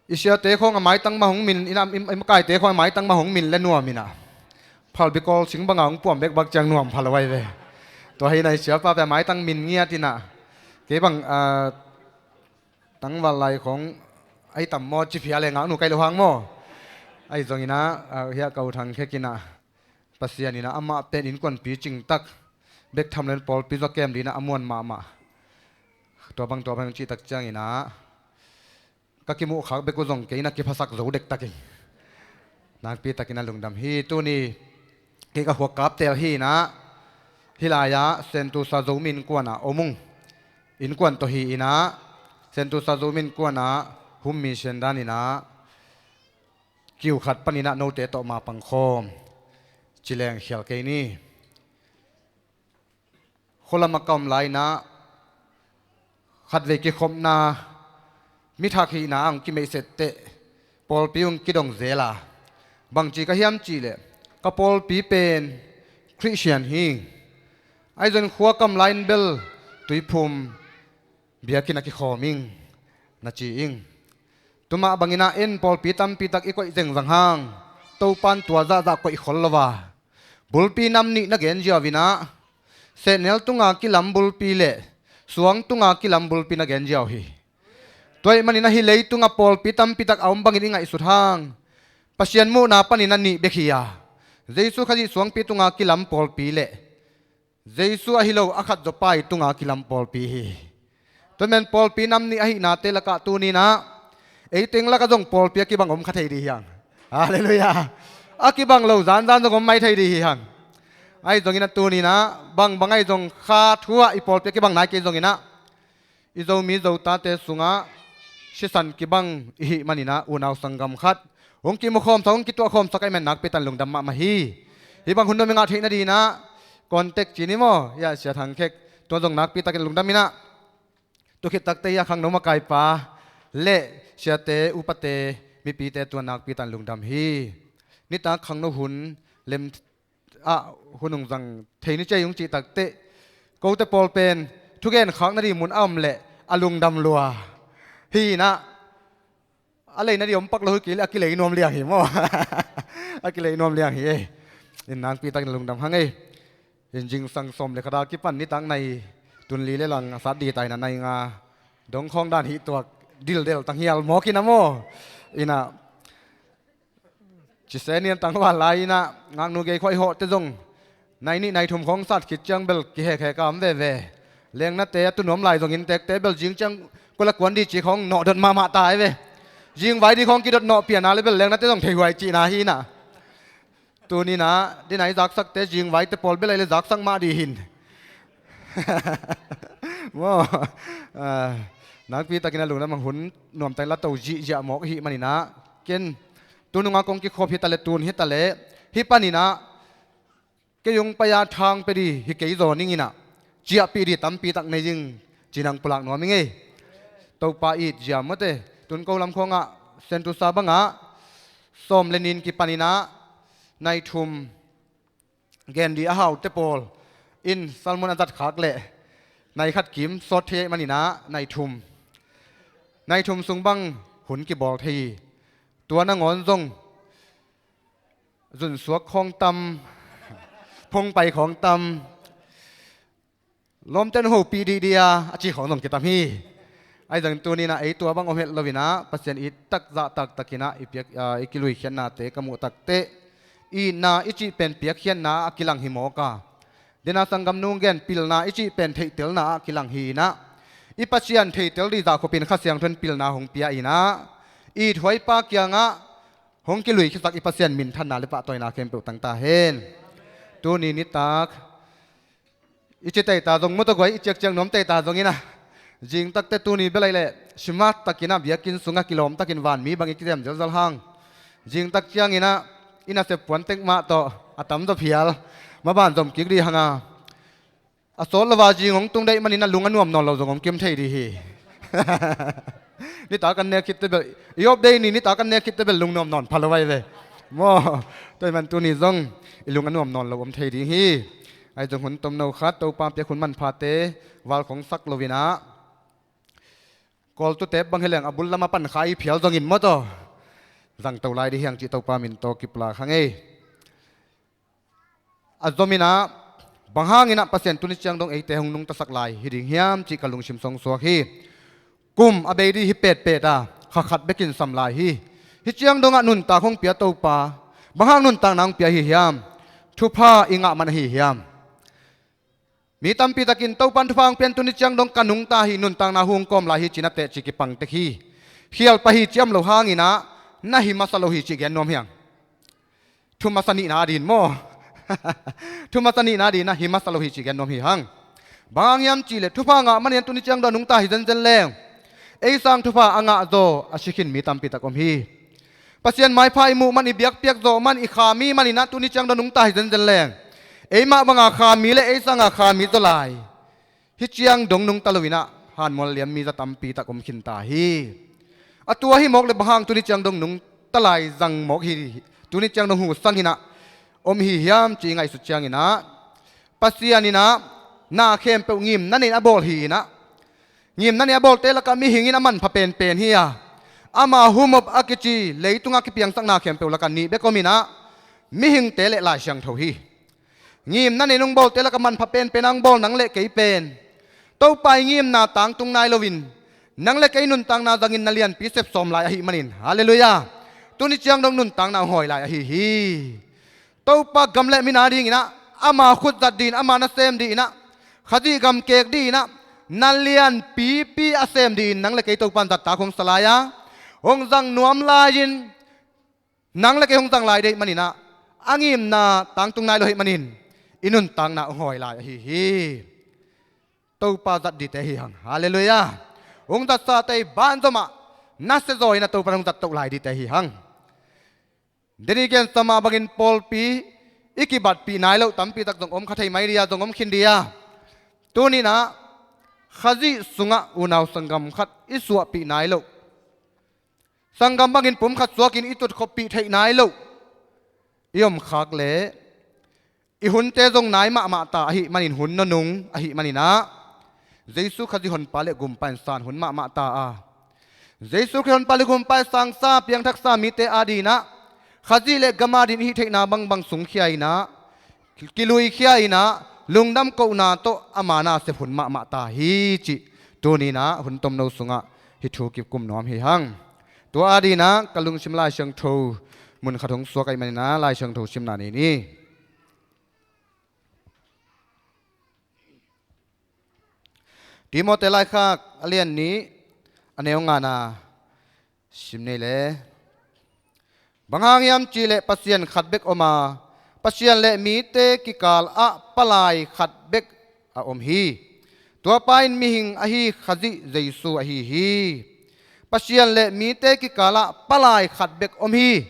I siate khawng a maitang mah hong min, inah i, i makaite khawng a maitang mah hong min le nuam inah, phalbi kawl sing banga hong puam bek bak ciang nuam pha lo ahi ve. Tua hinah i siapa pen a maitang min ngiat inah, kei bang, ah, tangval lai khawng ahi tam maw ci phial e, ngaknu kai lo hang maw. Ahi zonginah, ah, hiah ka u Thang Khek inah, Pasian inah amah pen innkuanpi cingtak, bek tham len pawlpi zua kem dinah a muan mahmah. Tua bang tua bang cihtak cianginah ka kimuhkhak bek uh zong kei na kiphasak zo dektakin nakpitakin a lungdam hi. Tuni kei ka khuak Kaptel hinah, hih lai-ah Sentosa Zomi Innkuan ah om ung. Innkuan tawh hi inah, Sentosa Zomi Innkuan ah hum mi sian dan inah kiu khat paninah note tawh ma pangkhawm ci leng khial kei ni. Khualam a ka om lai inah khatvei kikhopna, mithak hihna a hong kimeihset teh pawlpi hong kidong zel a, bangci ka hiam cihleh, ka pawlpi pen Christian hi. Ahi zongin khua ka om lai-in bel tuiphum biakinn ah kikhawm ing na ci ing. Tumah banginah en pawlpi tampitak i koih zengzang hang, Topan tua zahzah koih khol lo a, bulpi nam nih na gen ziau inah, sehnel tunga kilam bulpi le suang tunga kilam bulpi na gen ziau hi. Tua ahih maninah hih leitungah pawlpi tampitak a om bangin i ngaihsut hang, Pasian muhna paninah nih bek hi a, Jesu Khazih suangpi tunga kilam pawlpi le Jesu ahi lo a khat zawpa i tunga kilam pawlpi hi. Tua men pawlpi nam nih ahihnate lakah tuninah eiteng lakah zong pawlpi a kibang om kha thei dih hi hang. Halleluiah. A kibang lo zanzan zong om mai thei dih hi hang. Ahi zongin a tuninah bangbang ahi zong kha thu-ah i pawlpi a kibang nai kei zonginah, i Zomi Zotate sungah sisan kibang i hih maninah unau sanggam khat hong kimukhawmsak, hong kituahkhawmsak ahih man nakpi tan lungdam mahmah hi. Hih bang hun nuam i ngah theih nadinah contact ci ni maw, hiah Sia Thang Khek tua zong nakpitakin lungdam inah, tua khit takte hiah khangno makaipa le siate upate mipite tua nakpi tan lungdam hi. Nitak khangno hun lem ah hun hong zang thei ni cia i hong cih takteh, kote pawl pen thugen khak nading mun a om leh a lungdam lua hi inah, a lei nading om pak lo hi kei leh a kilei nuam liang hi maw. A kilei nuam liang hi ei. In nakpi takin lungdam hang ei. In zingsang sawm le khat a kipan nitak nai tun li le lang a sat di ta in a nai nga dong khawng dan hi tuak dildel tang hial mawk in a maw. In a Cise nian tangval lai in a ngaknu gei khuaihawhte zong nai nih nai thum khawng sat khit ciang bel kihekhek a om veve. Lengnate a tunuam lai zong inntekte bel zing ciang kua la kuan di ci khawng nawh dot mahmah ta ei ve. Zing vai di khawng kidot nawh pian a le bel lengnate zong theihuai cihna hi in a. Tuni in a di nai zaksakte zing vaite pawl bel ei le zaksak mah di hin. Maw, ah, nakpi takin a lungdam hang, hun nuamtak in la to zihziah mawk i hih manin a, ken tunung a kong kikhop hi ta le tun hi ta le hih panin a kei hong pai a thang pia di hi kei zaw ning in a ciahpih di tampi tak nei ding ci-in hong pulak nuam ing ei. Topa it zia mawte, tun ko lam khawngah Sentosa bangah sawm le nih kipanin a nai thum gen di a haute pawl in sermon a zat khak leh nai khat kim sawt thei ahih manin a nai thum, nai thum sung bang hun kibawl thei hi. Tua nangawn zong zunsuak khawng tam, phongpai khawng tam, lawmte hong hopih dih dih a, a ci khawng zong kitam hi. Ahi zongin tuni in a ei tua bang om het lo in a Pasian it tak zahtak takin a i piak, ah, i kiluikhiatnate ka muh tak teh itna i cih pen piakkhiatna ah a kilang hi mawk a, den a sanggam nung gen pilna i cih pen theihtelna ah a kilang hi in a, i Pasian theitel dih zah khop in Kha Siangtho in pilna hong pia in a, it huaipa kiangah hong kiluikhiasak i Pasian minthanna le pahtawina khempeuh tang ta hen. Tuni nitak i ci tei ta zong, mawtaw guai i ciakciak nuam tei ta zong in a, zing tak teh tuni bel ei leh simat takin a biakinn sungah kilawm takin vanmi bang i kizem zelzel hang. Zing tak ciangin a i nasep puan tek mah tawh a tam zaw phial, maban zom kik di hang a, a sawt lo a zing hong tung deih manin a lung a nuam nawn lo zong om kim thei di hi. Nitak an nek khit teh bel, i off day ni nitak an nek khit teh bel lungnuam nawn pha lo ahi ve. Maw, tua ahih man tuni zong i lung a nuam nawn lo om thei ding hi. Ahi zong hun tomno khat Topa piak hun manphate val khawng sak lo in a, Kawl tutep bang hi leng a bul lam a pan kha i phial zongin mawtaw zang to lai di hi hang cih Topa min tawh kipulak hang ei. A zom in a, bang hangin a Pasian tuni ciang dong eite hong nungtasak lai hi ding hiam cih ka lungsim song suak hi. Kum a bei dih hi petpet a, kha khat bekin sam lai hi. Hih ciang dongah nuntak hong pia Topa, bang hang nuntakna hong pia hi hiam? Thupha i ngah man ahi hiam? Mi tampi takin Topan thupha hong pian tuni ciang dong ka nungta hi, nuntakna hong kawm lai hi ci-in a teci kipang tek hi. Khial pah hi ciam lo hangin a, na hi masa lo hi cih gen nuam hi hang. Thu masa nihna a din maw? Thu masa nihna a din a hi masa lo hi cih gen nuam hi hang. Bang hang hiam cih leh thupha ngah manin tuni ciang dong a nungta hi zenzen leng ei sang thupha a ngah zaw a si khin mi tampi tak om hi. Pasian maipha i muh man, i biakpiak zawh man, i kha mi manin a tuni ciang dong a nungta hi zenzen leng ei mah banga kha mi le ei sanga kha mi zaw lai. Hih ciang dong nungta lo in a hanmual liam mi za tampi tak om khin ta hi. A tua hi mawk leh bang hang tuni ciang dong nungta lai zang mawk hi, tuni ciang dong hu sang in a om hi hiam cih i ngaihsut ciangin a, Pasian in a na khempeuh ngimna nei in a bawl hi in a, ngimna nei a bawlte lakah mihing in a manpha penpen hi a, ama humop a kici leitungah kipiangsakna khempeuh lakah nih bek om in a, mihingte le Lai Siangtho hi. Ngimna nei in hong bawlte lakah manpha penpen a hong bawl nang le kei pen Topa i ngimna tangtung nai loin nang le kei nuntakna zangin na lianpi sep sawm lai ahih manin, halleluiah, tuni ciang dong nuntakna hong hawi lai ahi hi. Topa gam le min a dingin a, ama khut zat dih in, ama nasem dih in a, Khazih gam kek dih in a, na lianpipi a sem dih in nang le kei Topan zat tak hong sa lai a, hong zang nuam lai-in nang le kei hong zang lai deih manin a, a ngimna tangtung nai lo ahih manin i nuntakna hong hawi lai ahi hi. Topa zat dite hi hang, halleluiah. Hong zatsate i banzom ah nasia zaw in a Topa hong zat toh lai dite hi hang. Deni gensa mah bangin pawlpi i kibatpih nai loh tampi tak zong om kha thei mai di a, zong om khin di a. Tuni in a Khazih sungah unau sanggam khat i suahpih nai loh, sanggam bangin pum khat suakin i tutkhoppih theih nai loh i om khak leh i hunte zong nai mahmah ta ahih manin, hun nunung ahih manin a, Jesu Khazih Honpa le Gumpa in san hun mahmah ta a, Jesu Khazih Honpa le Gumpa i sangsa piangthaksa mite a dingin a Khazih le gam adingin i hih theihna bangbang sungkhia in ah, kiluikhia in ah, lungdam kohna tawh ama nasep hun mahmah ta hi cih tuni in ah hun tomno sungah hih thu kikum nuam hi hang. Tua adingin ah ka lungsim Lai Siangtho mun khat hong suak ahih manin ah Lai Siangtho simna nei ni. Timote laikhak a lian nih, a neu ngana sim ni le. Bang hang hiam cih leh Pasian khat bek om a, Pasian le mite kikal ah palai khat bek a om hi. Tua pa in mihing ahi Khazih Jesu ahi hi. Pasian le mite kikal ah palai khat bek om hi.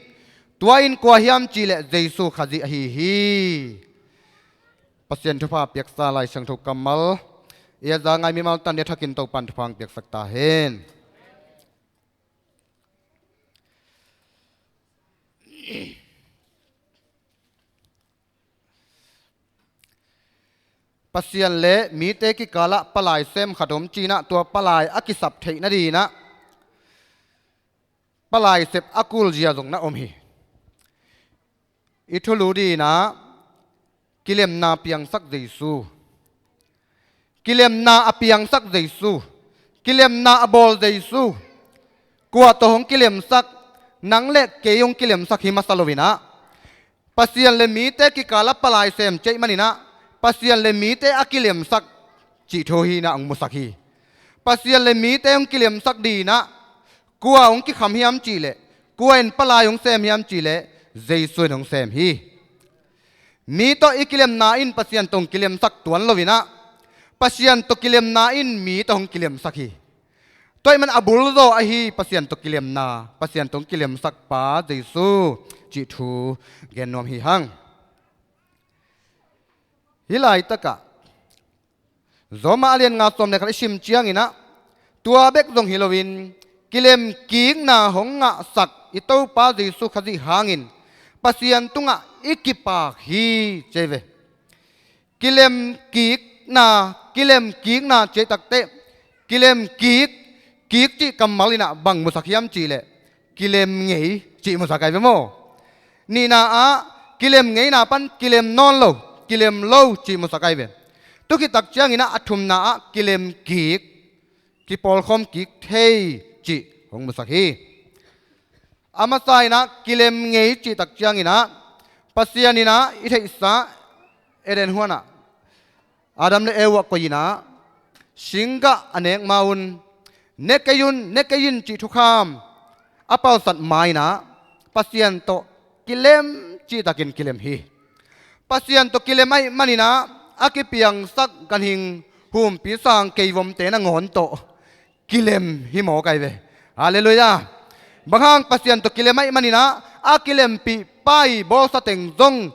Tua in kua hiam cih leh Jesu Khazih ahi hi. Pasian thupha piaksa Lai Siangtho kammal i a za ngai mimal tan ding a thakin Topan thupha hong piaksak ta hen. Pasian le mite kikal ah palai sem khat om ci-in ah, tua palai a kisap theih nadingin ah palai sep a kulzia zong na om hi. I thulu dingin ah kilemna piangsak Jesu. Kilemna a piangsak Jesu. Kilemna a bawl Jesu. Kua tawh hong kilemsak? Nang le kei hong kilemsak hi masa lo-in ah, Pasian le mite kikal ah palai sem ci ahih manin ah, Pasian le mite a kilemsak cih thu hi-in ah hong musak hi. Pasian le mite hong kilemsak dingin ah kua hong kikham hiam cih leh, kua in palai hong sem hiam cih leh, Jesu in hong sem hi. Mi tawh i kilemna in Pasian tawh hong kilemsak tuan lo-in ah, Pasian tawh kilemna in mi tawh hong kilemsak hi. Tua ahih manin a bulzaw ahi Pasian tawh kilemna, Pasian tawh hong kilemsak pa Jesu cih thu gen nuam hi hang. Hih laitakah Rom a lian nga sawm le khat i sim ciangin ah, tua bek zong hi loin, kilemkikna hong ngahsak i Topa Jesu Khazih hangin Pasian tungah i kipak hi, ci hi ve. Kilemkikna, kilemkikna ci-a i takteh, kilemkik, kik cih kammal in ah bang musak hiam cih leh, kilem ngei cih musak ahi ve maw? Nihna ah kilem ngeina pan kilem nawn lo, kilem lo cih musak ahi ve. Tu khit tak ciangin ah a thumna ah kilemkik, kipawlkhawm kik thei cih hong musak hi. A masa in ah kilem ngei cih tak ciangin ah, Pasian in ah i theihsa Eden huan ah Adam le Eva koih in ah, singgah a nek ma-un, ne kei un, ne kei in cih thukham a palsat ma-in ah, Pasian tawh kilem cihtakin kilem hi. Pasian tawh kilem ahih manin ah, a kipiangsak ganhing humpi sang keivomte nangawn tawh kilem hi mawk ahi ve. Halleluiah. Bang hang? Pasian tawh kilem ahih manin ah, a kilempih pa i bawlsa teng zong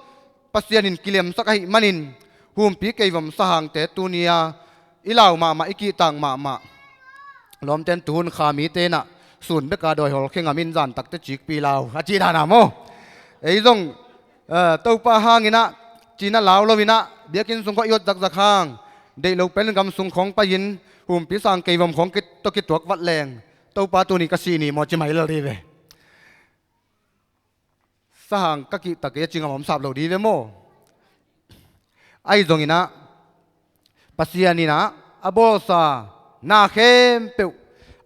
Pasian in kilemsak ahih manin, humpi keivom sahangte tuni-a i lau mahmah, i kihtak mahmah. Lawmten tuhun kha mite in ah sun beka dawi hol khe ngam in, zan takteh cikpi lau a cih dan a maw? Ei zong, eh, Topa hangin ah, ci-in ah lau lo-in ah, biakinn sung khawng i ot zakzak hang, deih lo pen gam sung khawng pai-in, humpi sang keivom khawng ki, tawh kituak vat leng, Topa tuni ka sih ni maw ci mai lel ding hi ve. Sahang ka kihta kei a ci ngam om sap lo ding hi ve maw? Ahi zongin ah, Pasian in ah a bawlsa na khempeuh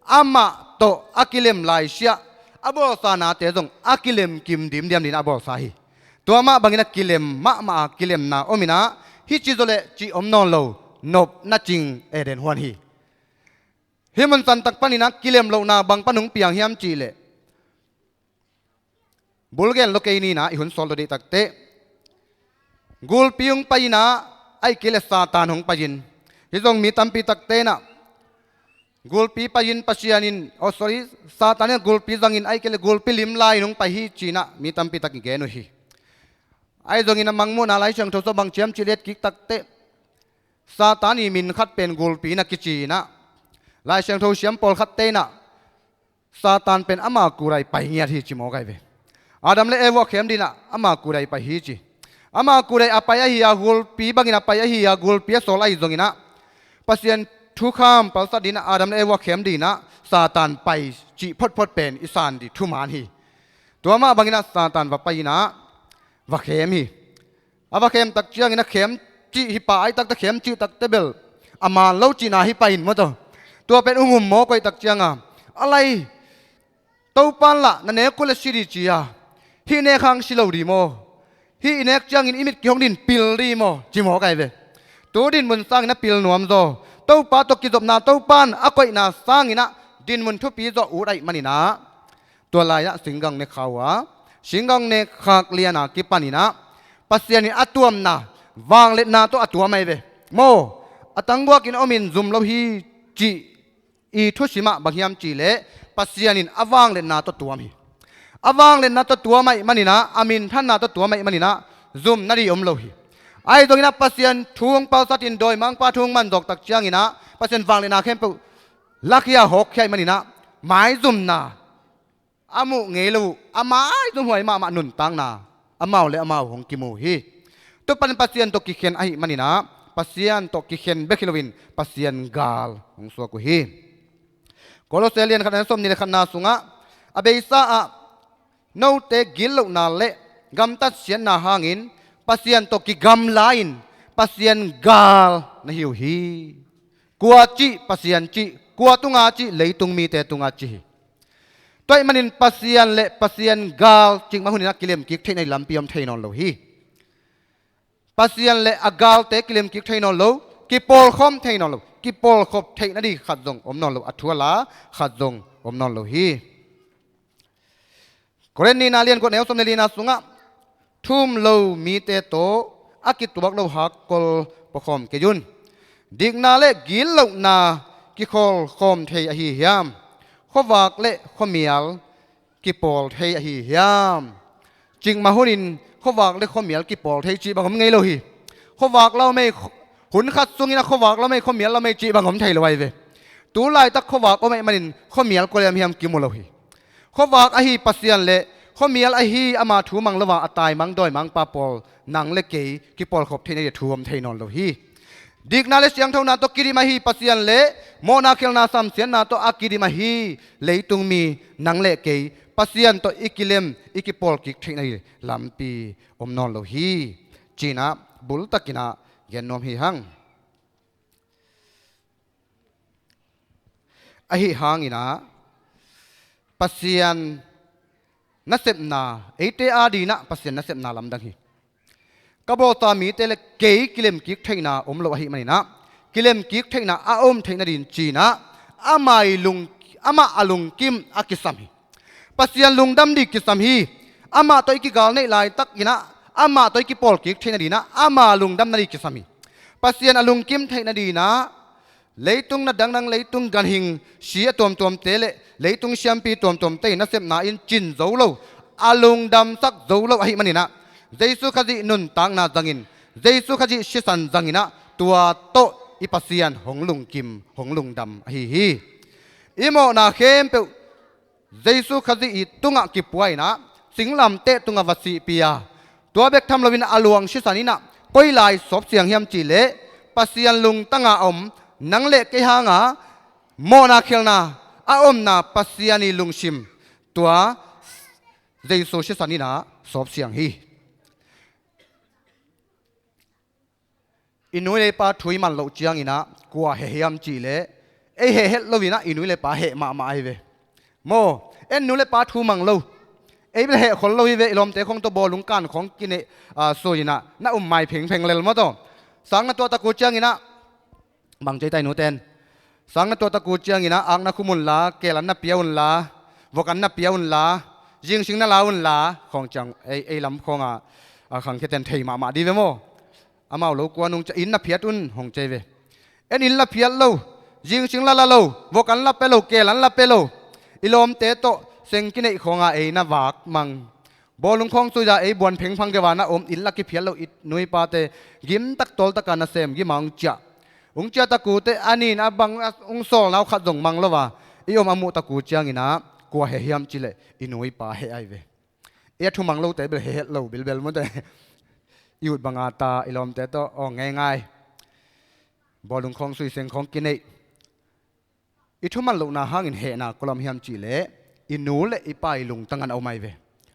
amah tawh a kilem laisiah, a bawlsa nate zong a kilem kim dimdiam dingin a bawlsa hi. Tua mah bangin a kilem mahmah a kilemna om in ah, hih ci zawh leh cih om nawn lo, nopna cing Eden huan hi. Hih mun santak panin ah kilem lohna bang pan hong piang hiam cih leh, bul gen lo kei ni in ah, i hun sawt lo deih takteh, gulpi hong pai in ah, ahih kei leh Satan hong pai-in, hih zong mi tampi takte in ah, gulpi pai-in Pasian in, oh sorry, Satan in ah gulpi zangin, ahih kei leh gulpi lim lai-in hong pai hi ci-in ah mi tampi tak in gen uh hi. Ahi zongin a mangmuhna Lai Siangtho sung bang ci hiam cih leh, et kik takteh, Satan i min khat pen gulpi na kici in ah, Lai Siangtho siam pawlkhatte in ah, Satan pen ama kudai pai ngiat hi ci mawk ahi ve. Adam le Eva khem dingin ah ama kudai pai hi ci. Ama kudai a pai ahi a, gulpi bangin a pai ahi a, gulpi a sawl ahi zongin ah, Pasian thukham palsat dingin ah, Adam le Eva khem dingin ah Satan pai cih photphot pen i san ding thuman hi. Tua mah bangin ah Satan va pai-in ah va khem hi. A va khem tak ciangin a khem cih hi pah ai takte, khem cih takte bel a man lo cihna hi pah in maw taw. Tua pen ung um maw koih tak cianga a lai Topan lah na nek uh le si di ci-a, hih nek hang si lo di maw? Hih i nek ciangin i mit kihong din pil di maw? Ci mawk ai ve. Tu dinmun sangin a pil nuam zaw. Topa tawh kizopna Topan a koihna sangin ah dinmun thupi zaw ut aih manin ah tua lai-ah singgang ne kha uh a, singgang ne khak liana kipanin ah Pasian in a tuamna vangliatna tawh a tuam aih ve. Maw, a tangguakin a omin zum lo hi cih i thusimah bang hiam cihleh Pasian in a vangliatna tawh tuam hi. A vangliatna tawh tuam aih manin ah, a minthanna tawh tuam aih manin ah zum nading om lo hi. Ahi zongin ah Pasian thu hong palsatin dawimangpa thu hong manzawk tak ciangin ah Pasian vangliatna khempeuh lakhia hawkkhia aih manin ah maizumna a muh ngei lo uh a maizum huai mahmah nuntakna amau le amau hong kimu hi. Tua panin Pasian tawh kikhen ahi manin ah Pasian tawh kikhen bek hi loin Pasian gal hong suak uh hi. Kolose lian khatna sawmnih le khatna sungah a beisa ah note gitlohna le gamtat siatna hangin Pasian tawh kigamla-in Pasian gal na hi uh hi. Kua cih Pasian cih, kua tunga cih leitung mite tunga cih hi. Tua ahih manin Pasian le Pasian gal cikmah hunin a kilemkik theih nading lampi om thei nawn lo hi. Pasian le a galte kilemkik thei nawn lo, kipawlkhawm thei nawn lo, kipawlkhop theih nading khat zong om nawn lo, a thu a la khat zong om nawn lo hi. Korin nihna lian kua neu sawm le lina sungah thu um lo mite tawh a kituak lo hakkol puakhawm kei un. Dikna le gitlohna kikhawlkhawm thei ahi hiam? Khuavak le khuamial kipawl thei ahi hiam? Cikmah hunin khuavak le khuamial kipawl thei cih bang om ngei lo hi. Khuavak lo mei, hun khat sungin a khuavak lo mei, khuamial lo mei cih bang om thei lo ahi ve. Tu laitak khuavak om ahih manin khuamial kua liam hiam kimu lo hi. Khuavak ahi Pasian le khuamial ahi ama thu mang lo a, a taimang dawimangpa pawl nang le kei kipawlkhop theih nading thu om thei nawn lo hi. Dikna le siangthona tawh kidim ahi Pasian le mawhna khialhna samsiatna tawh a kidim ahi leitung mi nang le kei Pasian tawh i kilem, i kipawlkik theih nading lampi om nawn lo hi. Ci-in ah bultakin ah gen nuam hi hang. Ahi hangin ah Pasian nasepna, eite adingin ah Pasian nasepna lamdang hi. Ka bawlsa mite le kei kilemkik theihna om lo ahih manin ah kilemkik theihna a om theih nading ci-in ah amah i lung, amah a lungkim a kisam hi. Pasian lungdam ding kisam hi. Amah tawh i kigal neih laitakin ah amah tawh i kipawlkik theih nading ah ama lungdam nading kisam hi. Pasian a lungkim theih nading ah leitung na dangdang, leitung ganhing si a tuamtuamte le leitung siampi tuamtuamte in nasepna in cin zo lo, a lungdamsak zo lo ahih manin ah Jesu Khazih nuntakna zangin, Jesu Khazih sisan zangin ah tua tawh i Pasian hong lungkim, hong lungdam ahi hi. I mawhna khempeuh Jesu Khazih i tungah kipua in ah singlamteh tungah va sihpih a, tua bek tham loin a luang sisan in ah koi lai sawpsiang hiam cihleh Pasian lungtanga om nang le kei hanga mawhna khialhna a omna Pasian i lungsim tua Jesu sisan in ah sawpsiang hi. I nu le pa thu i man loh ciangin ah kua heh hiam cihleh ei heh het loin ah i nu le pa heh mahmah ahi ve. Maw, en nu le pa thu mang lo, ei bel heh khol lo hi ve. I lawmte khong tawh bawlung kan khong kineih, a, sui-in ah na um mai phengpheng lel maw taw. Sang na tuah tak uh ciangin ah bang ci ei ta i nute in, sang na tuah tak uh ciangin ah ak na khum unla, keel an na pia unla, vok an na pia unla, zingsing na la unla khong ciang ei, ei lam khong ah, a, khangkhiate in thei mahmah ding ve maw. Amau lo kua nung ciah inn na phiat un hong ci ei ve. En inn la phiat lo, zingsing la la lo, vok an la pia lo, keel an la pia lo. I lawmte tawh seng kineih khawngah ei na vak mang. Bawlung khawng sui-a ei buan phengphang kei a na om, inn la kiphiat lo, i nu i pate gimtak tawltaka nasem gima hong ciah. Hong ciah tak uh teh a nin a bang a hong sawlna uh khat zong mang lo a i om a muh tak uh ciangin ah kua heh hiam cihleh i nu i pa heh ahi ve. Ei a thumang lote bel heh het lo bilbel mawte. I ut banga ta i lawmte tawh aw ngeingai. Bawlung khawng sui, seng khawng kineih. I thuman lohna hangin hehna kua lam hiam cihleh i nu le i pa i lungtang an a om ahi ve.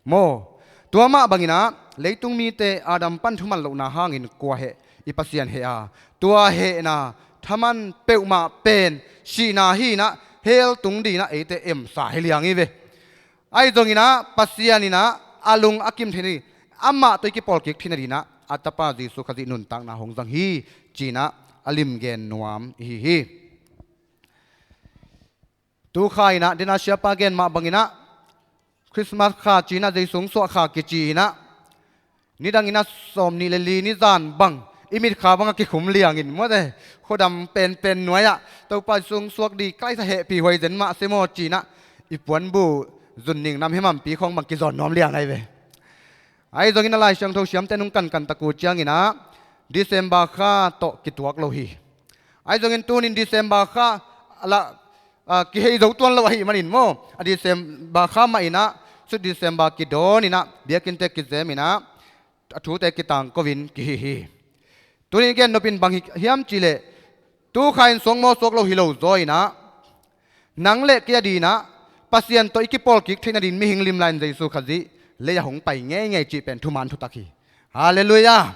Maw, tua mah bangin ah leitung mite Adam pan thuman lohna hangin kua heh? I Pasian heh a, tua hehna thaman peuhmah pen sihna hi-in ah hell tung dingin ah eite emsa hi liang hi ve. Ahi zongin ah Pasian in ah a lung a kim theihna ding, amah tawh i kipawl kik theihna dingin ah a Tapa Jesu Khazih nuntakna hong zang hi, ci-in ah a limgen nuam i hi hi. Tu kha in ah, dena siapa gen mah bangin ah, Christmas kha ci-in ah Jesu hong suah kha kici in ah, nidangin ah sawmnih le li ni zan bang i mitkha bang a kikhum liangin, mawte, khuadam penpen nuai-ah Topa Jesu hong suak ding ka laisa hehpih huai zen mah se maw ci-in ah i puanbu zun ning nam hemampi khawng bang kizawn nuam liang ahi ve. Ahi zongin a Lai Siangtho siamte nung kankan tak uh ciangin ah December kha tawh kituak lo hi. Ahi zongin tunin December kha la, ah, kihei zo tuan lo ahih manin maw, a December kha mah in ah sut December kidawn in ah biakinnte kizem in ah a thute kitangko-in kihi hi. Tunin gen nopin bang hi hiam cihleh, tu kha in suak maw suak lo hi lo zaw in ah, nang le kei a dingin ah Pasian tawh i kipawl kik theihna dingin mihing limlai in Jesu Khazih lei-ah hong pai ngeingei cih pen thuman thutak hi. Halleluiah.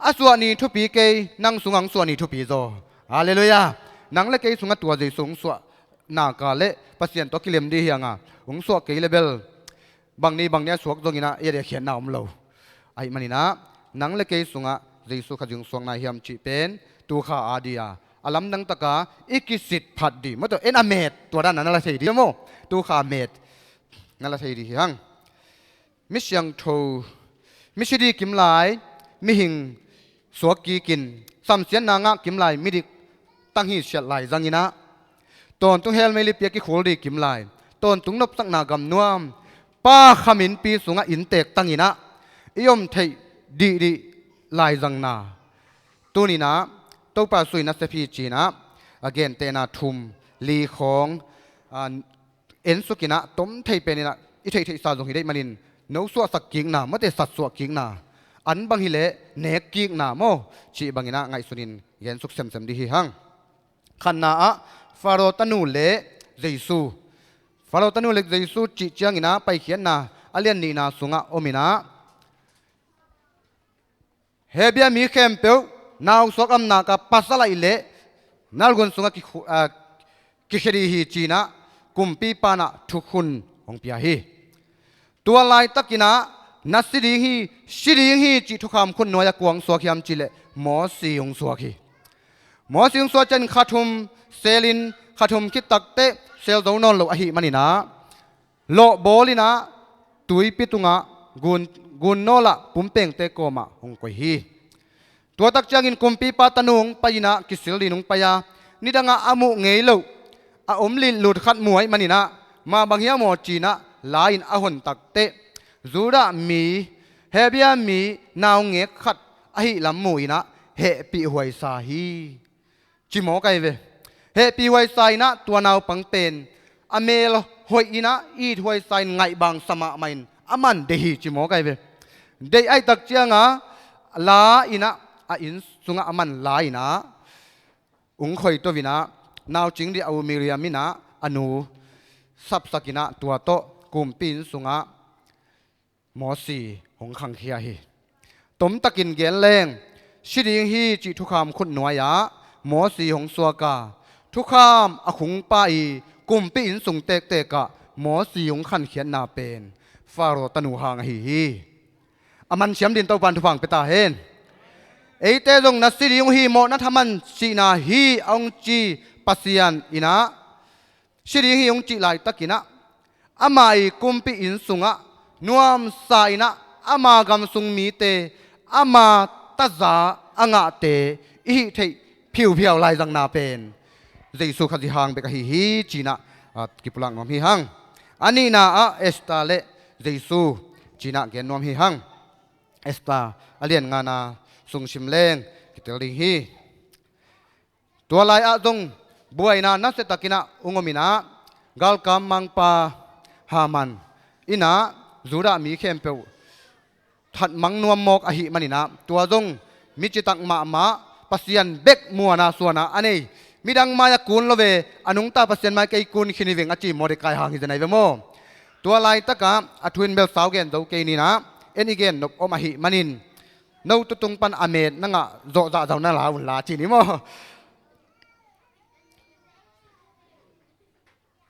A suah ni thupi kei, nang sungah hong suah ni thupi zaw. Halleluiah. Nang le kei sungah tua Jesu hong suah nak leh Pasian tawh kilem ding hi hang a, hong suah kei leh bel bang ni bang ni a suak zongin ah i a ding khiatna om lo. Ahih manin ah nang le kei sungah Jesu Khazih hong suak nai hiam cih pen tu kha a ding a, a lamdang takin i kisit phat ding, mawte, en a met, tua dan a na la thei ding maw. Tu kha met na la thei ding hi hang. Mi siangtho, mi si ding kimlai mihing suak kikin, samsiatna ngah kimlai midik tang hi siat lai zangin ah, tawntung hell meilipia kikhul ding kimlai, tawntung nopsakna gamnuam, Pa kha minpi sungah inntek tangin ah i om theih dihdih lai zangna, tunin ah Topa sui nasep hi ci-in ah a gentehna thum li khawng, ah, en sukin ah tom thei penin ah i theihtheihsa zong hi deih manin, no suahsak kikna, mawte, sat suah kikna, an bang hileh nek kikna maw, cih bangin ah ngaihsunin gen suk semsem ding hi hang. Khatna ah Faro tanu le Jesu. Faro tanu le Jesu cih ciangin ah Paikhiatna a lian nihna sungah om in ah, Hebru mi khempeuh nau suak a om nak a, pasal ahih leh nalgun sungah kikhu-, ah, kikhia ding hi ci-in ah kumpipa in ah thukhun hong pia hi. Tua laitakin ah na si ding hi, si ding hi cih thukham khut nuai-ah kua hong suak hiam cihleh Mosi hong suak hi. Mosi hong suak ciangin kha thum selin, kha thum khit takteh sel zo nawn lo ahih manin ah, lawhbawl in ah tuipi tungah gun, gun nawlah pumpengte kawmah hong koih hi. Tua tak ciangin kumpipa tanu hong pai in ah kisil dingin hong pai a, nidangah a muh ngei loh, a om lillut khat mu ahih manin ah, mah bang hiam aw ci-in ah la-in a hon takteh, Judah mi, Hebru mi naungek khat ahih lam mu in ah hehpihhuai sa hi. Ci mawk ahi ve. Hehpihhuai sa in ah tua naupang pen a mel hoih in ah ithuai sa in ngaihbang sa mahmah in aman deih hi ci mawk ahi ve. Deih ahih tak ciangah la in ah, a inn sungah aman la in ah, ung khoito in ah, naucing ding a u Miriam in ah a nu sapsak in ah tua tawh kumpi inn sungah Mosi hong khangkhia hi. Tomtakin gen leng, si ding hi cih thukham khut nuai-ah Mosi hong suak a, thukham a khungpa i kumpi inn sung tektek ah Mosi hong khankhiatna pen Faro tanu hang ahi hi. A man siam dingin Topa'n thupha hong pia ta hen. Eite zong na si ding uh hi, mawhna thaman sihna hi a hong ci Pasian in ah, si ding hi hong cih laitakin ah, ama i kumpi inn sungah nuamsa in ah, ama gamsung mite ama taza a ngahte i hih theih phiuphiau laizangna pen Jesu Khazih hang bek ahi hi ci-in ah, ah, kipulak nuam hi hang. A nihna ah Esther le Jesu ci-in ah gen nuam hi hang. Esther a lian ngana sung sim leng kitel ding hi. Tua lai-ah zong buaina nasiatakin ah hong om in ah, galkap mangpa Haman in ah Judah mi khempeuh thatmang nuam mawk ahih manin ah, tua zong mi citak mahmah, Pasian bek muanna suahna a nei, midang mai-ah kun lo ve, a nungta Pasian mai-ah kei kun khin hi veng a ci Mordecai hang hi zen ahi ve maw. Tua laitakah a thu in bel sau gen zo kei ni in ah, en i gen nop om ahih manin, no tutung pan a met na ngah zawh zahzau na la un la ci ni maw?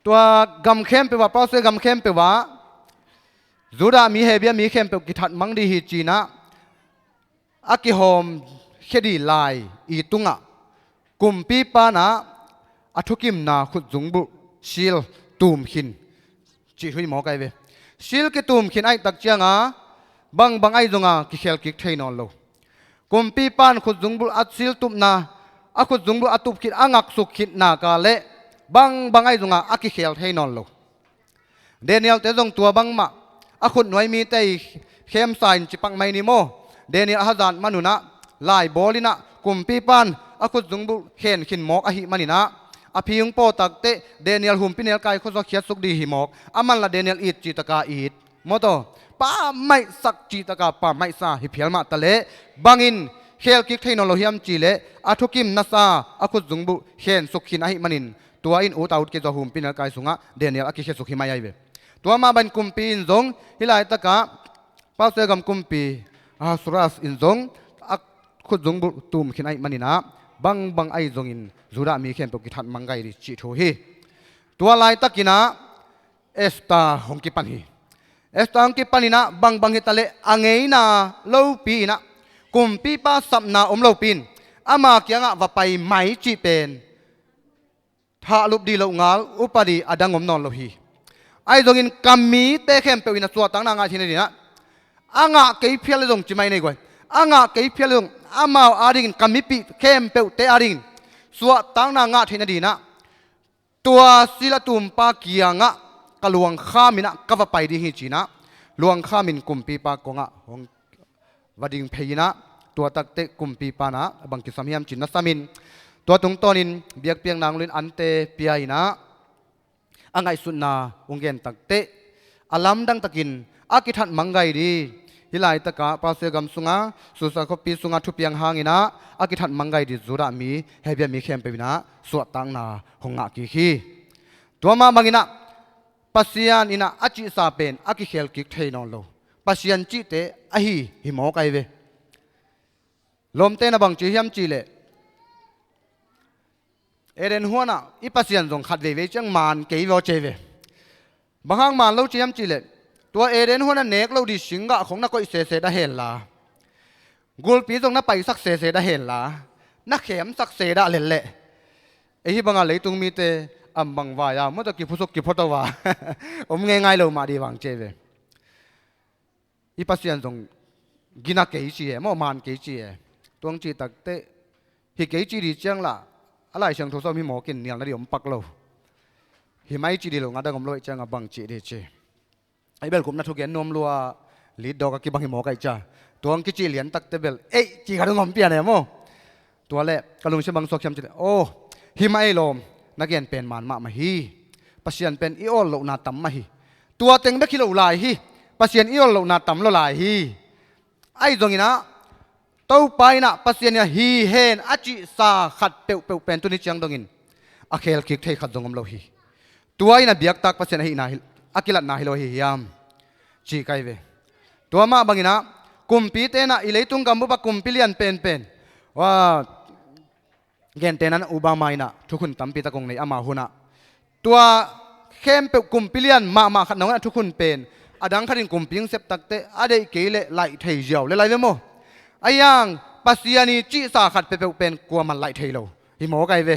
Tua gam khempeuh ah, Pasian gam khempeuh ah Judah mi, Hebru mi khempeuh kithat mang ding hi ci in ah, a kihawm khia ding lai i tungah kumpipa in ah a thukimna khutzungbulh sil tum khin cih thu hi mawk ahi ve. Sil kitum khin ahih tak ciangah bangbang ahi zongah kikhel kik thei nawn lo. Kumpipa in khutzungbulh a sil tupna, a khutzungbulh a tup khin, a ngaksuk khit nak leh bangbang ahi zongah a kikhel thei nawn lo. Daniel-te zong tua bangmah, a khutnuai mite i khemsa in ci pak mai ni maw? Daniel a hazat man un ah, laibawl in ah kumpipa in a khutzungbulh khen khin mawk ahih manin ah, a phi hong pawh takteh Daniel humpinelkai khuazaw khiatsuk ding hi mawk. A man la Daniel it cih takah it, maw taw, pammaihsak cih takah pammaihsa hi phial mah taleh, bangin khel kik thei nawn lo hiam cih leh, a thukim nasa, a khutzungbulh khensuk khin ahih manin, tua in ut a ut kei zaw humpinelkai sungah Daniel a kikhiatsuk hi mai ahi ve. Tua mah bangin kumpi in zong, hih laitakah Persia gam kumpi Ahasuerus in zong a khutzungbulh tum khin ahih manin ah, bangbang ahi zongin Judah mi khempeuh kithat mang gai ding cih thu hi. Tua laitakin ah Esther hong kipan hi. Esther hong kipan in ah, bangbang hi taleh a ngeina lopi in ah, kumpipa sapna om lopi in, ama kiangah va pai mai cih pen thahlup ding loh ngal, upa ding a dang om nawn lo hi. Ahi zongin ka mite khempeuh in a suahtakna ngah theihna ding in ah, a ngah kei phial le zong ci mai nei guai, a ngah kei phial le zong amau adingin, ka mipih khempeuhte adingin suahtakna ngah theihna ding in ah, tua sil a tumpa kiangah ka luangkham in ah ka va pai ding hi ci in ah, luangkham in kumpipa kongah hong va ding phei in ah, tua takteh kumpipa in ah a bang kisam hiam ci in na sam in, tua tungtawnin biakpiakna hong luh in ante pia in ah, a ngaihsutna hong gen takteh, a lamdang takin a kithat mang gai ding, hih laitakah Persia gam sungah, Susa khuapi sungah thupiang hangin ah a kithat mang gai ding Judah mi, Hebru mi khempeuh in ah suahtakna hong ngah kik hi. Tua mah bangin ah Pasian in ah a cihsa pen a kikhel kik thei nawn lo. Pasian cihte ahi hi mawk ahi ve. Lawmte in ah bang ci hiam cih leh, Eden huan ah i Pasian zong khat veivei ciang man kei vaw ci ve. Bang hang man lo ci hiam cih leh, tua Eden huan ah nek loh ding singgah khong na koih sese dah hen la, gulpi zong na paisak sese dah hen la, na khemsak se dah lel leh, ei hih bangah leitung mite am bang vai a, maw taw, kiphusuk kiphuato a om ngeingai lo mah ding vang ci ve. I Pasian zong gina kei ci e, maw, man kei ci e. Tua hong cih takteh, hi kei cih ding ciang lah, a Lai Siangtho sawm hi mawk in nialna ding om pak lo. Hi mai cih ding lo, nga dang om lo ahih ciangah bang cih ding ci. Ei bel gupna thugen nuam lua, lead dog a kibang hi mawk ahih ciang, tua hong kicih lian takteh bel, ei, cih khat hong om pian e maw. Tua leh ka lungsim bang suak hiam cih leh, aw, hi mah ei lawm, na gen pen man mahmah hi. Pasian pen i awl lohna tam mah hi. Tua teng bek hi lo lai hi. Pasian i awl lohna tam lua lai hi. Ahi zongin ah, Topa in ah Pasian in ah hi hen a cihsa khat peuhpeuh pen tuni ciang dongin a khel kik thei khat zong om lo hi. Tua in a biaktak Pasian ahihna hi, a kilatna hi lo ahi hiam, ci ka hi ve. Tua mah bangin ah, kumpite in ah i leitung gambup ah kumpi lian penpen, wa, gentehna-in Obama in ah thukhun tampi tak hong nei ama hun ah, tua khempeuh kumpi lian mahmah khat nangawn a thukhun pen, a dang khat in kumpi hong sep takteh a deih kei leh laih thei ziau le lai ve maw. Ahi hang Pasian i cihsa khat peuhpeuh pen kuamah laih thei lo hi mawk ahi ve.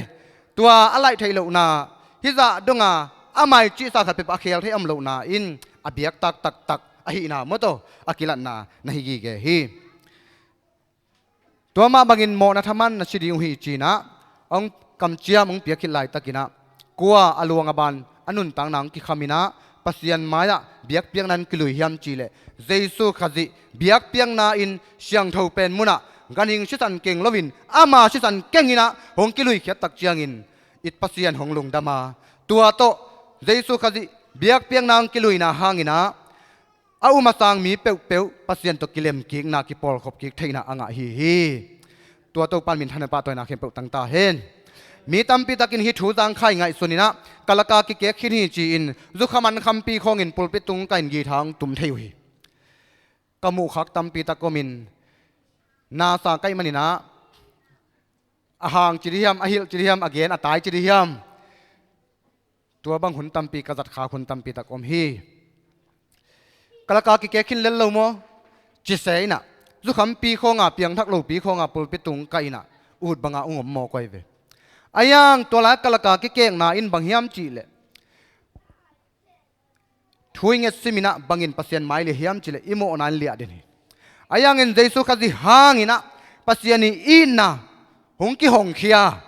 Tua a laih theih lohna, hih zah dong a ama i cihsa khat peuhpeuh a khel thei om lohna in a biaktak taktak ahihna maw taw, a kilatna na hi gige hi. Tua mah bangin mawhna thaman na si ding uh hi ci-in ah, hong kamciam hong piak khit laitakin ah, kua a luang a ban a nuntakna hong kikham in ah, Pasian mai-ah biakpiakna in kilui hiam cih leh, Jesu Khazih biakpiakna in siangtho pen munah ganhing sisan keng loin ama sisan keng in ah hong kiluikhiat tak ciangin i Pasian hong lungdam a, tua tawh Jesu Khazih biakpiakna hong kiluina hangin ah, a um a sang mi peuhpeuh Pasian tawh kilemkikna, kipawlkhop kik theihna a ngah hi hi. Tua Topa in minthanna, pahtawina khempeuh tang ta hen. Mi tampi takin hih thu zangkhai ngaihsun inah, ka laka kikek khin hi ci-in, zukham an khampi khawngin pulpit tung kah in guitar hong tum thei uh hi. Ka muhkhak tampi tak omin, nasa kah ih maninah, a hang ci dih hiam, a hilh ci dih hiam, a gen a tai ci dih hiam, tua bang hun tampi ka zatkhak hun tampi tak om hi. Ka laka kikek khin lel lo maw? Ci se inah, zukhampi khawnga, piangthak lopi khawnga pulpit tung kah inah, ut banga ung om maw koi ve. A iang tua lai ka laka kikekna in bang hiam cihleh, thu i ngetsim inah bangin Pasian mai liah hiam cihleh, i mawhna in liah den hi. A iangin Jesu Khazih hanginah Pasian i itna hong kihongkhia.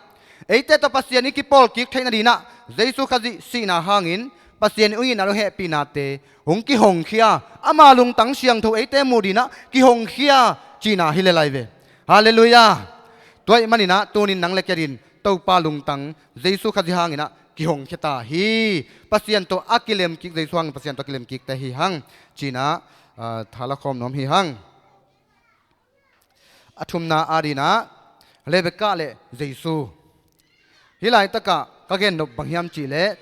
Eite tawh Pasian i kipawlkik theih nadinah Jesu Khazih sihna hangin Pasian i itna le hehpihnate hong kihongkhia. Ama lungtang siangtho eite muh dinah kihongkhia cihna hi lel lai ve. Halleluiah. Tua ih maninah tunin nang le kei adin Topa lungtang Jesu Khazih hanginah kihongkhia ta hi. Pasian tawh a kilemkik, Jesu hangin Pasian tawh a kilemkikte hi hang cinah, ah, thala khawm nuam hi hang. A thumna adinah Rebekah le Jesu. Hih laitakah ka gen nop bang hiam cihleh,